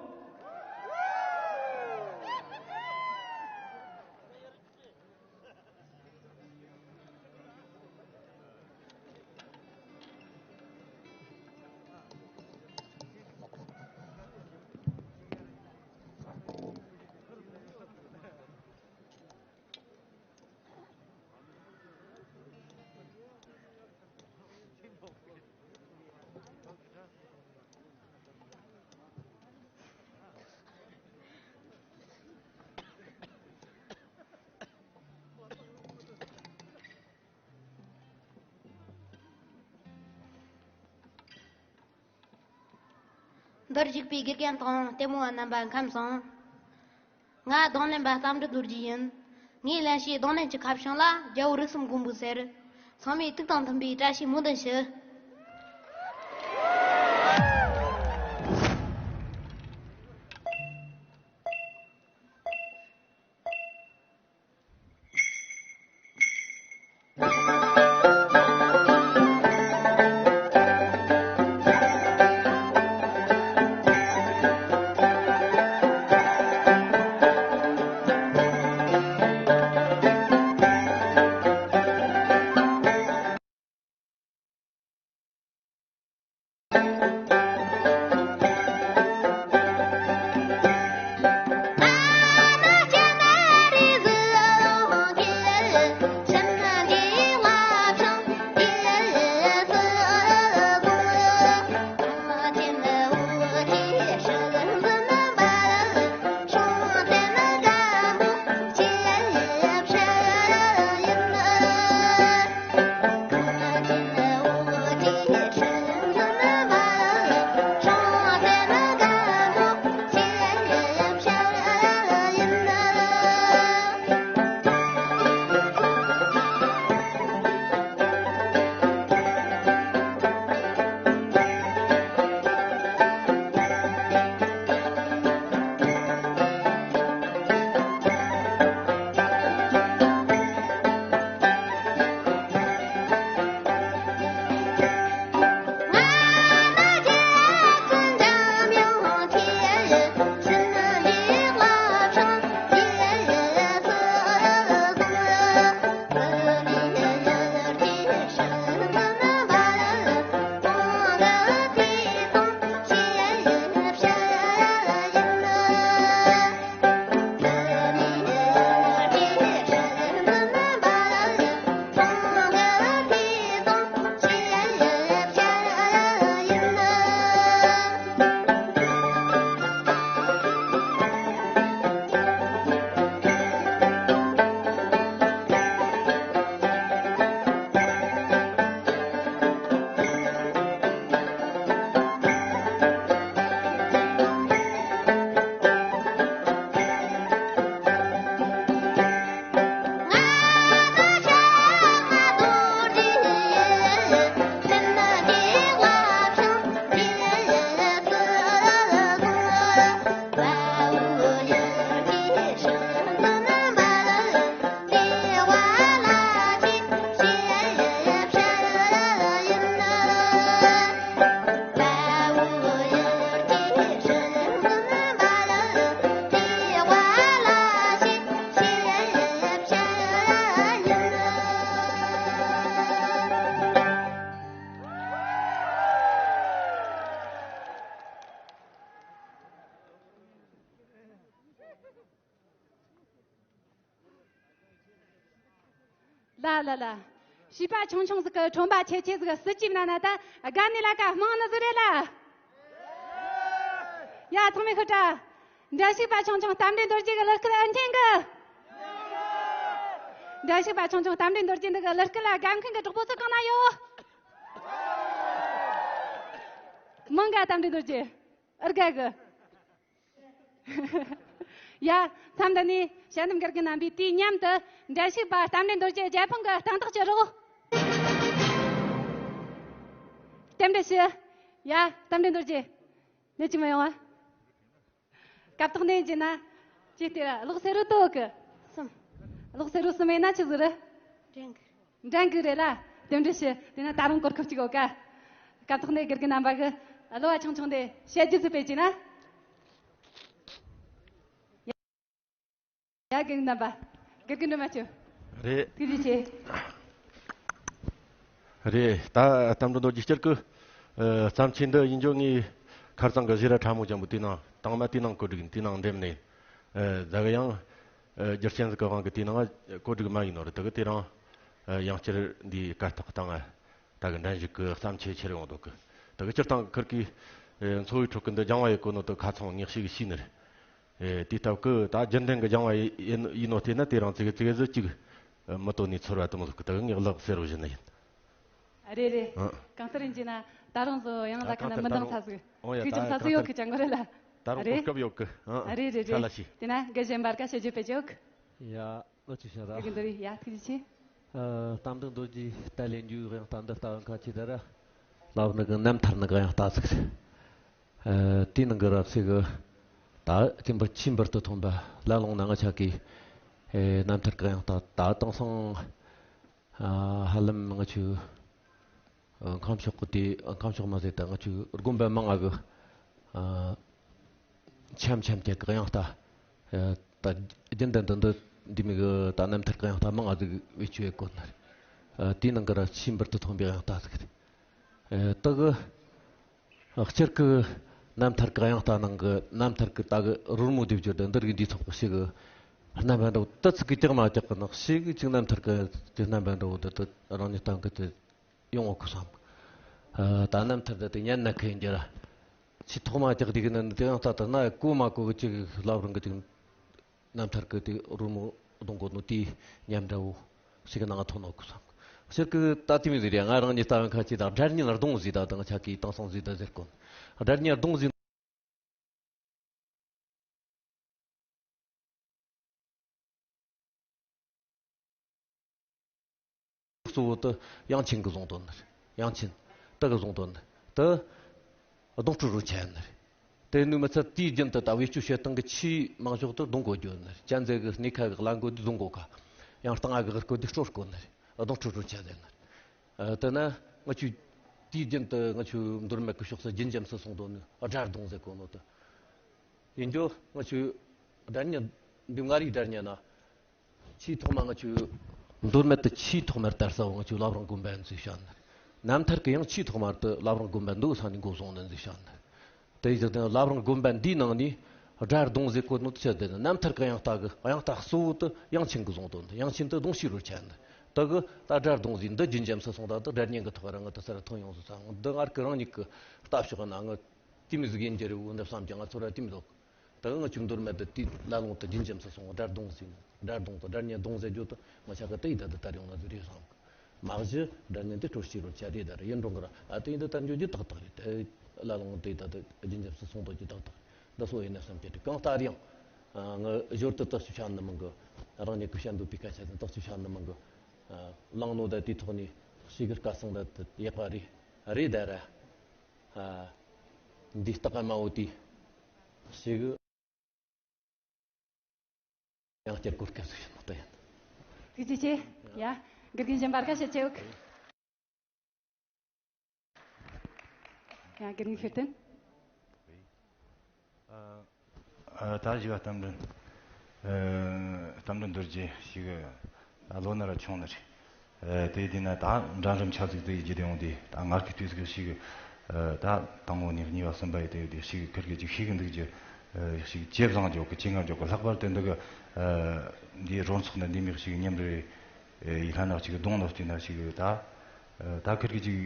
འདིར་བཞུགས་པའི་དགེ་རྒན་དང་ལྟད་མོ་བ་རྣམ་པ་ཁམས་བཟང་། ང་རྡུང་ལེན་པ་རྟ་མགྲིན་རྡོ་རྗེ་ཡིན། ངའི་ལེན་བྱའི་རྡུང་ལེན་གྱི་ཁ་བྱང་ལ་རྒྱལ་པོ་རིགས་གསུམ་མགོན་པོ་ཟེར། ཚང་མས་དུག་དང་མཐུན་པའི་བཀྲ་ཤིས་སྨོན་འདུན་ཞུ། ལ་ལ་ལ། བྱིས་པ་ཆུང་ཆུང་ཟིག་གི་ཁྲོན་པ་ཆེ་ཆེ་ཟིག་གི་སྲིད་ཇུས་མནན་ན་ད་དགའ་ནི་ལ་ཀ་དམངས་ནི་ཟིག་རེད་ལ། ཡ་ཚང་མས་ཤོད་དྲ། འགྲན་ཞུགས་པ་ཆུང་ཆུང་རྟ་མགྲིན་རྡོ་རྗེ་གི་གླུ་སྐད་ཨེ་འཐེན་གི། འགྲན་ཞུགས་པ་ཆུང་ཆུང་རྟ་མགྲིན་རྡོ་རྗེ་འདི་གི་གླུ་སྐད་ལ་དགའ་མཁན་གི་གྲོགས་པོ་ཚོ་གང་ན་ཡོད། མང་ག་རྟ་མགྲིན་རྡོ་རྗེ། ཨར་ག་གི། ཡ། མཚམས་འདི་ནས་དཔྱད་འདེམས་དགེ་རྒན་རྣམ་པས་དུས་མཉམ་དུ་འགྲན་ཞུགས་པ་རྟ་མགྲིན་རྡོ་རྗེ་རྒྱལ་ཕམ་གི་སྟེང་ཐག་གཅོད་རོགས། རྟེན་འབྲེལ་ཞུ། ཡ། རྟ་མགྲིན་རྡོ་རྗེ། ནད་ཅི་མ་ཡོང་བ། སྐབས་ཐོག་ནས་བྱས་ན། ཅི་སྟེ་གློག་སེར་རོ་ཏོ་གི། གསུམ། གློག་སེར་རོ་གསུམ་ཡིན་ན་ཆི་ཟིག་རེད། འགྲན་གི། འགྲན་གི་རེད་ལ། རྟེན་འབྲེལ་ཞུ། དེ་ན་ད་རུང་གོ་སྐབས་གཅིག་ཡོད་ཀ། སྐབས་ཐོག་ནས་དགེ་རྒན་རྣམ་པ་གི་གླུ་བ་ཆུང་ཆུང་དེ་བཤད་རྒྱུ་ཟིག་སྤེལ་གྱིས་ན། ཡ་དགེ་རྒན་རྣམ་པ། དགེ་རྒན་སྒྲོལ་མ་ཁྱོད། རེད། ཐུགས་རྗེ་ཆེ། རེད། ད་རྟ་མགྲིན་རྡོ་རྗེ་སྤྱིར་གི། ཨ། བརྩམས་ཆོས་འདི་ཡིན་རྒྱུ་ངས་ཁ་རྩང་གི་གཞས་ར་ཕྲ་མོ་ཅན་པོ་དེའི་ནང་དང་མ་དེའི་ནང་བཀོད་སྒྲིག་ཡིན། དེའི་ནང་འགྲེམས་ནས། ཨ། ད་གི་ཡང་། ཨ། རྒྱུ་རྐྱེན་ཟིག་གི་དབང་གིས་དེའི་ནང་བཀོད་སྒྲིག་མ་ཡིན་ནོ་རེད། ད་གི་དེ་རིང་། ཨ། ཡང་བསྐྱར་འདིའི་གར་སྟེགས་སྟེང་ང་ད་གི་འགྲན་ཞུགས་གི་བརྩམས་ཆོས་ཁྱེར་ཡོང་འདུག་གི། ད་གི་སྤྱིར་བཏང་གི་ཁུར་གི། ཨ། འཚོ་བའི་ཁྲོད་གི་འདི་སྦྱང་བ་ཡེད་གོ་ནོ་དེ་ཁ་ཚང་ངས་ཞིག་ཤེས་ནི་རེད། ཨེ། དེ་སྟབས་ཀྱིས་ད་རྒྱུན་ལྡན་གྱི་སྦྱང་བ་ཡིན་ཡིན་ནོ་བལྟས་ན་དེ་རིང་ཙིག་ཙིག་ཟིག་ཅིག་མི་དོན་ནས་ཚོར་བ་དེ་མོ་ཟིག་གི། ད་གི་ངས་གླུ་གསལ་བོ་བཞིན་ནི་ཡིན། རེད་རེད། ཨ། གང་ལྟར་ཡིན་གྱི་ན་ ད་རུང་བཟོ་ཡང་ལ་ཁ་ན་མི་འདང་ས་ཟིག་ཁྱེད་ཀྱི་ཚ་ཚུ་ཡོད་གི་ཅང་གོ་རེད་ལ། ད་རུང་རེད། གོ་སྐབས་ཡོད་གི། ཨ་རེད་རེད་ཁ་ལ་རེད། ཤི། དེ་ན་དགེ་གཞན་བར་ཀ་བཤད་རྒྱུ་བེད་ཅོག་ཡ། ཨ་ཅི་ཤ་ར། དགེ་འདུན་རེད་ཡ། ཐུགས་རྗེ་ཆེ། ཨ། རྟ་མགྲིན་རྡོ་རྗེ་ད་ལེན་རྒྱུའི་དབྱངས་རྟ་འདི་ལྟ་བ་ཁ་ཆེ་ད་ར། ལབ་ནི་གི་རྣམ་ཐར་ནི་གི་དབྱངས་རྟ་ཟིག་ཨ། དེའི་ནང་གི་རབ་སེ་གི། ད་ཅི་འབུར་ཆེས་འབུར་དུ་ཐོན་པ་ལ་ལུང་ན་ང་ཆ་གི། ཨེ། རྣམ་ཐར་གི་དབྱངས་རྟ་ད་དེང་སང་། ཨ། ཧ་ལམ་ང་ཆུ། ཨ། ཁམས་ཕྱོགས་གི་དེ་ཁམས་ཕྱོགས་མ་ཟད་ད་ང་ཆུ་དགོན་པ་མང་ང་གི། ཨ། འཆམ་འཆམ་གྱི་གི་དབྱངས་རྟ། ཨ། ད་རྒྱུན་ལྡན་དུ་འདི་འདི་མི་གི་ད་རྣམ་ཐར་གི་དབྱངས་རྟ་མང་ང་ཟིག་བེད་སྤྱོད་ཡེད་གོ་ནི་རེད། ཨ། དེའི་ནང་གི་ར་ཆེས་འབུར་དུ་ཐོན་པའི་དབྱངས་རྟ་ཟིག་རེད། ཨ། ད་གི། ཨ། སྤྱིར་གི་རྣམ་ཐར་གི་དབྱངས་རྟ་ནང་གི་རྣམ་ཐར་གི་ད་གི་རོལ་མོ་སྡེབ་སྦྱོར་དང་འདི་རིགས་འདི་ཐོག་གི་ཞིག་གི་རྣམ་པ་འདྲ་བོ་ད་ཚིག་གི་ཀྱག་མ་ཀྱག་གི་ནང་ཞིག་གི་ཅིག་རྣམ་ཐར་གི་ཀྱི་རྣམ་པ་འདྲ་བོ་འདི་ད་རང་ཉིད་སྟེང་གི་དེ་ཡོང་བ་གི་བསམ། ཨ། ད་རྣམ་ཐར་འདི་དེ་ཉན་ན་ཁེ་འགྱུར། ཆེས་ཐོག་མ་ཀྱག་དེ་གི་ནི་དེ་ཡང་ད་ད་ན་གོ་མ་གོ་གི་ཅིག་ལབ་རང་གི་ཅིག་རྣམ་ཐར་གི་དེ་རོལ་མོ་གཏོང་གོ་ནོ་དེའི་ཉམས་འདྲ་བོ་ཞིག་གི་ནང་ཐོན་ནོ་གི་བསམ། ཕྱིར་གི་ད་དེ་མི་ཟེར་ཡ། ང་རང་ཉིད་ལྟ་བའི་ཁ་ཆེ་ད་སྒྲ་སྙན་རྡུང་བཟེད་ད་དང་ཆ་གི་དེང་སང་བཟེད་ད་ཟེར་གོ། སྒྲ་སྙན་རྡུང་བཟེད། གཙོ་བོ་དེ་དབྱངས་ཅན་གྱིས་བཟུང་དོན་ནི་རེད། དབྱངས་ཅན་དེ་གིས་བཟུང་དོན་ནི་དེ་རྡུང་སྤྲོད་རོལ་ཆ་ཡིན་ནི་རེད། དེ་ནི་མི་ཚད་དུས་རྒྱུན་དུ་ད་བེད་སྤྱོད་བྱེད་སྟངས་ཀྱི་ཆེས་མང་ཤོས་དེ་རྡུང་གོ་རྒྱུ་ནི་རེད། གཅན་ཚ་གི་སྣེ་ཁ་གི་གླ་མགོ་དེ་བཟུང་གོ་ཁ། ཡང་རྟིང་ང་གི་རྐོ་དེ་སྤྲོད་དགོས་ནི་རེད། རྡུང་སྤྲོད་རོལ་ཆ་ཟེར་ནི་རེད། ཨ། དེ་ན་ང་ཆུ་དུས་རྒྱུན་དུ་ང་ཆུ་མདོ་སྨད་ཀྱི་ཕྱོགས་སུ་རྒྱུན་འབྱམས་སུ་སོང་དོན་ནི་སྒྲ་རྡུང་ཟེར་གོ་ནོ་དེ་ཡིན་རྒྱུ། ང་ཆུ་སྒྲ་སྙན་འདི་མངའ་རིས་སྒྲ་སྙན་ན། ཆེས་ཐོག་མ་ང་ཆུ་མདོ་སྨད་དུ་ཆེས་ཐོག་མར་དར་ས་བོ་ང་ཆུ་བླ་བྲང་དགོན་པ་ཡིན་ཟིག་བཤད་ནི། རྣམ་ཐར་གི་ཡང་ཆེས་ཐོག་མར་དུ་བླ་བྲང་དགོན་པ་འདུག་ས་ནས་འགོ་བཟུང་ནི་ཟིག་བཤད་ནི། དེ་ཡི་ཟིག་དེ་བླ་བྲང་དགོན་པ་འདིའི་ནང་ནས་སྒྲ་རྡུང་ཟེར་གོ་ནོ་དེ་ཆི་དེ་ནི་རྣམ་ཐར་གི་དབྱངས་རྟ་གི་དབྱངས་རྟ་གཙོ་བོ་དེ་དབྱངས་ཅན་གྱིས་བཟུང་དོན་དེ། དབྱངས་ཅན་དེ་རྡུང་ཤེས་རོལ་ཆ་ནི། དེ་གི་ད་སྒྲ་རྡུང་ཟེར་འདི་རྒྱུན་འབྱམས་སུ་སོང་ད་དེ་སྒྲ་སྙན་གི་ཐོག་ར་ང་དེ་སར་ཐོན་ཡོང་ཟིག་ས། འདི་སྔར་གི་རང་ཉིད་གི་ལྟ་ཕྱོགས་ན་ང་དེ་མི་ཟིག་ཡིན་རྒྱུ་རེད་འོ་འདི་བསམ་ཀྱང་ང་ཚོ་ར་དེ་མི་འདུག་ད་ང་ཆུ་མདོ་སྨད་དུ་དེ་ལ་ལུང་དུ་རྒྱུན་འབྱམས་སུ་སོང་བ་སྒྲ་རྡུང་ཟེར་ནི། སྒྲ་རྡུང་དང་སྒྲ་སྙན་རྡུང་ཟེར་རྒྱུ་དེ་ང་ཆ་ག་དེ་ཡི་ད་དུ་དར་ཡོང་ན་ཟིག་རེད་བསམ་གི། མ་གཞི་སྒྲ་སྙན་དེ་སྤྲོད་ཤེས་རོལ་ཆ་རེད་ད་ར་ཡིན་འགྲོ་གི་ར། ཨ། དེ་ཡིན་དུ་དར་འགྱོ་རྒྱུ་ཏག་ཏག་རེད། དེ་ལ་ལུང་དེ་ད་དུ་རྒྱུན་འབྱམས་སུ་སོང་དོ་རྒྱུ་ཏག་ཏག་རེད། འདི་སོ་ཡིན་ན་བསམ་གྱི་རེད། གང་ལྟར་ཡང་ང་ཞོར་དུ་དག་ཆུ་ཤ་ནི་མང་གི། རང་ཉིད་ཀྱི་བཤད་འདོད་པའི་སྐད་ཆ་དེ་དག་ཆུ་ཤ་ནི་མང་གི། ཨ། བླངས་ནོ་ད་དེ་ཐོག་ནས་ཤེས་གི་སྐད་གསང་ད་དེ་ཡག་པ་རེད་རེད་ད་ར། ཨ། འདི་སྟག་དམར་བོ་དེ་ཞེ་གི་ཡང་བསྐྱར་གོ་སྐབས་སུ་ཞུ་ནོ་ད་ཡིན། ཐུགས་རྗེ་ཆེ། ཡ། དགེ་རྒན་གཞན་པར་ཁ་བཤད་ཆེ་འོག་ཡ། དགེ་རྒན་ཤེར་བསྟན། ཨ། ད་བཞི་བ་རྟ་མགྲིན། ཨ། རྟ་མགྲིན་རྡོ་རྗེ་ཞིག་ལོ་ན་ར་ཆུང་ནི་རེད། ཨ། དེ་དེ་ན་ད་འདྲ་འདྲ་ཆ་ཟིག་དེ་ཡི་རྒྱུ་དེ་ཡོང་དེ་ད་ངར་གི་དུས་ཟིག་ཞིག་ཨ། ད་དང་བོ་ནས་གཉིས་པ་གསུམ་པ་ཡི་དེ་ཡོད་དེ་ཞིག་ཁིར་གི་ཅིག་ཤེས་གི་འདུག་རྒྱུ། ཨ། ཞིག་ཇེ་བཟང་འཇོག་གི་ཇེ་ངར་འཇོག་གི། ལྷག་པར་དུ་འདི་གི་ཨ། འདིའི་རོལ་ཚོགས་ནི་འདི་མིག་ཞིག་མཉམ་རེད། ཨེ། ཡི་ལྷ་ནག་ཅིག་གདོང་ནོ་བལྟས་ན་ཅིག་ད། ཨེ། ད་ཁིར་གི་ཅིག་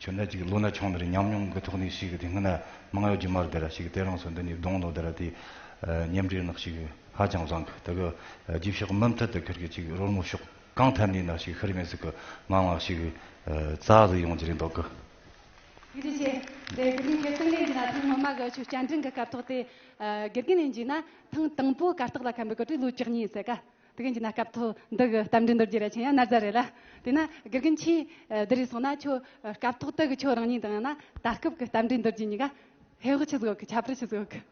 ཁྱོད་ན་ཅིག་ལོ་ན་ཆུང་ནི་རེད། ཉམས་མྱོང་གི་ཐོག་ནས་ཅིག་དེ་སྔ་ན་མང་ཡོད་རྒྱུ་མ་རེད་དེ་ར། ཅིག་དེ་རིང་སོ་འདི་ནས་གདོང་ནོ་དེ་ར་དེ། ཨེ། མཉམ་འབྲེལ་ནག་ཅིག་ཧ་ཅང་བཟང་གི། དེ་གི་རྗེས་ཕྱོགས་མུ་མཐུད་དུ་ཁིར་གི་ཅིག་རོལ་མོ་ཕྱོགས་གང་ཐད་ནས་ན་ཅིག་ཤི་རི་མེད་ཟིག་གི་མང་བ་ཅིག་ཨེ། རྩ་ཟིག་ཡོང་རྒྱུ་རེད་འདོད་གི། ཡིན་རྒྱུ་ཆེ། དེ་དགེ་རྒན་ཤེར་བསྟན་ལེན་གྱི་ན་ཐེངས་སྔོན་མ་གི་ཆུ་བསྐྱར་འགྲན་གི་སྐབས་ཐོག་དེ། ཨེ། དགེ་རྒན་ལེན་གྱི་ན་ཐེངས་དང་པོ་གར་སྟེགས་ལ་ཁམས་པའི་སྐབས་དེ་ལོ་བཅུ་གཉིས་ཟེར་ག་དེ་གིན་གྱི་ན་སྐབས་ཐོག་འདི་གི་རྟ་མགྲིན་རྡོ་རྗེ་ར་ཆེན་ཡང་ན་རྫ་རེད་ལ། དེ་ན་དགེ་རྒན་ཆེས་འདི་རེད་སོང་ན་ཁྱོད་སྐབས་ཐོག་དེ་གི་ཁྱོད་རང་ཉིད་དང་ཡང་ན་ད་སྐབས་གི་རྟ་མགྲིན་རྡོ་རྗེ་གཉིས་ཀ་ཧེ་བག་ཆི་ཟིག་ཡོད་གི། ཁྱད་པར་ཆི་ཟིག་ཡོད་གི།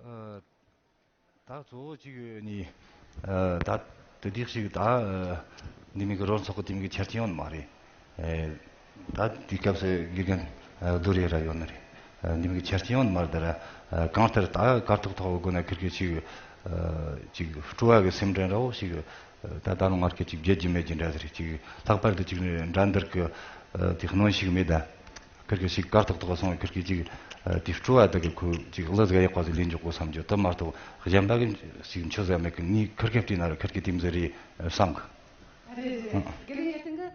ཨ། ད་གཙོ་བོ་གཅིག་ནི། ཨ། ད་དེ་དུས་ཤིག་ད་འདི་མིག་གི་རོལ་ཚོགས་གི་དེ་མིག་གི་ཆ་རྐྱེན་ཡོད་ནི་མ་རེད། ཨེ། ད་དེའི་སྐབས་སུ་དགེ་རྒན་རྡོ་རྗེ་ར་ཡོད་ནི་རེད། ཨ། འདི་མིག་གི་ཆ་རྐྱེན་ཡོད་ནི་མ་རེད་ད་ར། ཨ། གང་ལྟར་ད་གར་སྟེགས་ཐོག་དགོས་ན་ཁིར་གི་ཅིག་ཨ། ཅིག་སྤྲོ་བ་གི་སེམས་ཁྲལ་འདྲ་བོ་ཞིག་ད་ད་རུང་ངར་གི་ཅིག་བརྗེད་རྒྱུ་མེད་རྒྱུ་འདྲ་ཟེར། ཅིག་ལྷག་པར་དུ་ཅིག་འགྲན་བསྡུར་གི་ཨ། དེ་གནོན་ཤུགས་མེད་ད། ཁིར་གི་ཞིག་གར་སྟེགས་ཐོག་སོང་བའི་ཁིར་གི་ཅིག་ཨ། དེ་སྤྲོ་བ་དག་གི་ཁོ་ཅིག་གླུ་ཟིག་ཡག་པ་ཟིག་ལེན་འཇོག་གོ་བསམ་རྒྱུ་དེ་མ་གཏོགས་གཞན་པ་གི་ཞིག་འཆི་ཟ་མེད་གི། ངས་ཁིར་གི་བལྟས་ན་ར་ཁིར་གི་དེ་མི་ཟིག་རེད་བསམ་གི། རེད་རེད། དགེ་རྒན་ཡེ་ཤེས་གི་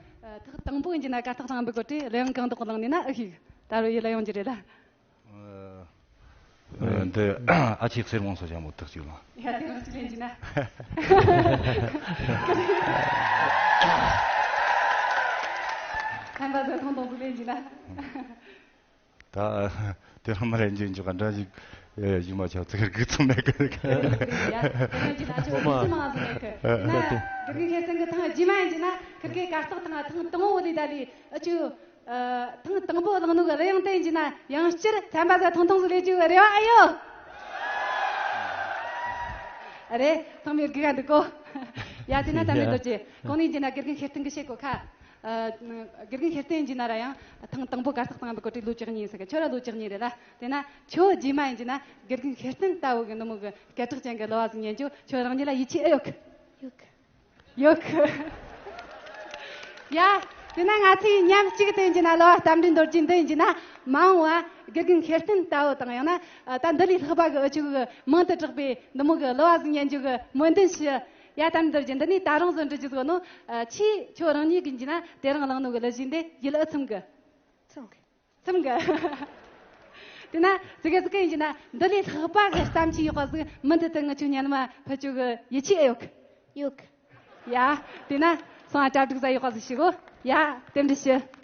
ཐེངས་དང་པོ་ཡིན་གྱི་ན་གར་སྟེགས་ཚང་པའི་སྐོར་དེ་གླུ་དབྱངས་གང་དག་བླངས་ནས་ན་ཨེ་ཤེས་གི། ད་རུང་ཡིད་ལ་ཡོང་རྒྱུ་རེད་ལ། ཨ། འདི་ཨ་ཅེ་གསེར་མོ་སོགས་ཀྱང་མོ་ཐག་ཅིག་ལ། ཡ། དེ་རང་ཅི་ལེན་གྱི་ན། ཚན་པ་ཟེར་ཐོང་ཐོང་ཟིག་ལེན་གྱི་ན། ད་དེ་རང་མ་རེད་འཇོན་འཇོག་ག་འདྲ་ཞིག་ཡིག་མ་ཆོག་ཚིག་གི་ཚོད་མེད་གི། ཡ་དེ་རང་གྱི་ན་ཆོག་ཚིག་མང་ཟིག་མེད་གི། ན་དགེ་རྒན་ཤེར་སྟོན་གི་ཐེངས་རྗེས་མ་ཡིན་གྱི་ན་ཁིར་གི་གར་སྟེགས་ཐེངས་ཐེངས་དང་པོ་ལས་ད་ལས་ཨ་ཆུ། ཐེངས་དང་པོ་བླངས་ནོ་གི་རེ་ཡང་དེ་ཡིན་གྱི་ན་ཡང་སྤྱིར་ཚན་པ་ཟ་ཐོང་ཐོང་ཟིག་ལས་ཅིག་རེ་བ་ཨ་ཡོད། རེད། ཐང་མེར་གི་ག་འདུག་གོ། ཡ་དེ་ན་ད་མེད་དོ་ཅེ་གོང་ནས་ཡིན་གྱི་ན་དགེ་རྒན་ཤེར་སྟོན་གི་བཤད་གོ་ཁ། དགེ་རྒན་ཤེར་སྟོན་ཡིན་གྱི་ན་ར་ཡང་ཐེངས་དང་པོ་གར་སྟེགས་སྟེང་དུ་གོ་ཁྲིད་ལོ་བཅུ་གཉིས་ཡིན་ས་གི། ཁྱོད་ར་ལོ་བཅུ་གཉིས་རེད་ལ། དེ་ན་ཁྱོད་རྗེས་མ་ཡིན་གྱི་ན་དགེ་རྒན་ཤེར་སྟོན་ལྟ་བུ་གི་ནུ་མོ་གི་སྐད་གྲགས་ཅན་གི་གླུ་བ་ཟིག་ཉན་རྒྱུ་ཁྱོད་རང་ཉིད་ལ་ཡིད་ཆེས་ཨེ་ཡོད་གི། ཡོད་གི། ཡོད་གི། ཡ། དེ་ན་ང་ཚོས་མཉམ་གཅིག་ཏུ་ཡིན་གྱི་ན་གླུ་བ་རྟ་མགྲིན་རྡོ་རྗེ་འདི་ཡིན་གྱི་ན་མ་འོངས་བ་དགེ་རྒན་ཤེར་སྟོན་ལྟ་བུ་དང་ཡང་ན་ད་འདི་ལས་ལྷག་པ་གི་འུ་ཆོ་གི་མིང་དུ་གྲགས་པའི་འདི་མོ་གི་གླུ་བ་ཟིག་ཉན་རྒྱུ་གི་སྨོན་འདུན་ཞུ། ཡ་རྟ་མགྲིན་རྡོ་རྗེ་འདི་ནས་ད་རུང་བཟོ་འདྲི་རྒྱུ་ཟིག་ནོ། ཆེས་ཁྱོད་རང་ཉིད་ཀྱི་ཡིན་གྱི་ན་དེ་རིང་བླངས་ནོ་གི་གླུ་གཞས་འདི་ཡིད་ལ་ཨེ་ཚིམ་གི། ཚིམ་གི། ཚིམ་གི། དེ་ན་ཙི་གེ་ཙི་གེ་ཡིན་གྱི་ན་འདི་ལས་ལྷག་པ་གི་བརྩམས་ཆོས་ཡོད་པ་ཟིག་མུ་མཐུད་དུ་ང་ཆོ་ཉན་མ་ཕུལ་ཆོག་གི་ཡིད་ཆེས་ཨེ་ཡོད་གི། ཡོད་གི། ཡ། དེ་ན་སང་གྲ་སྒྲིག་ཟ་ཡོད་པ་ཟིག་ཞུ་གོ། ཡ། རྟེན་འབྲེལ་ཞུ།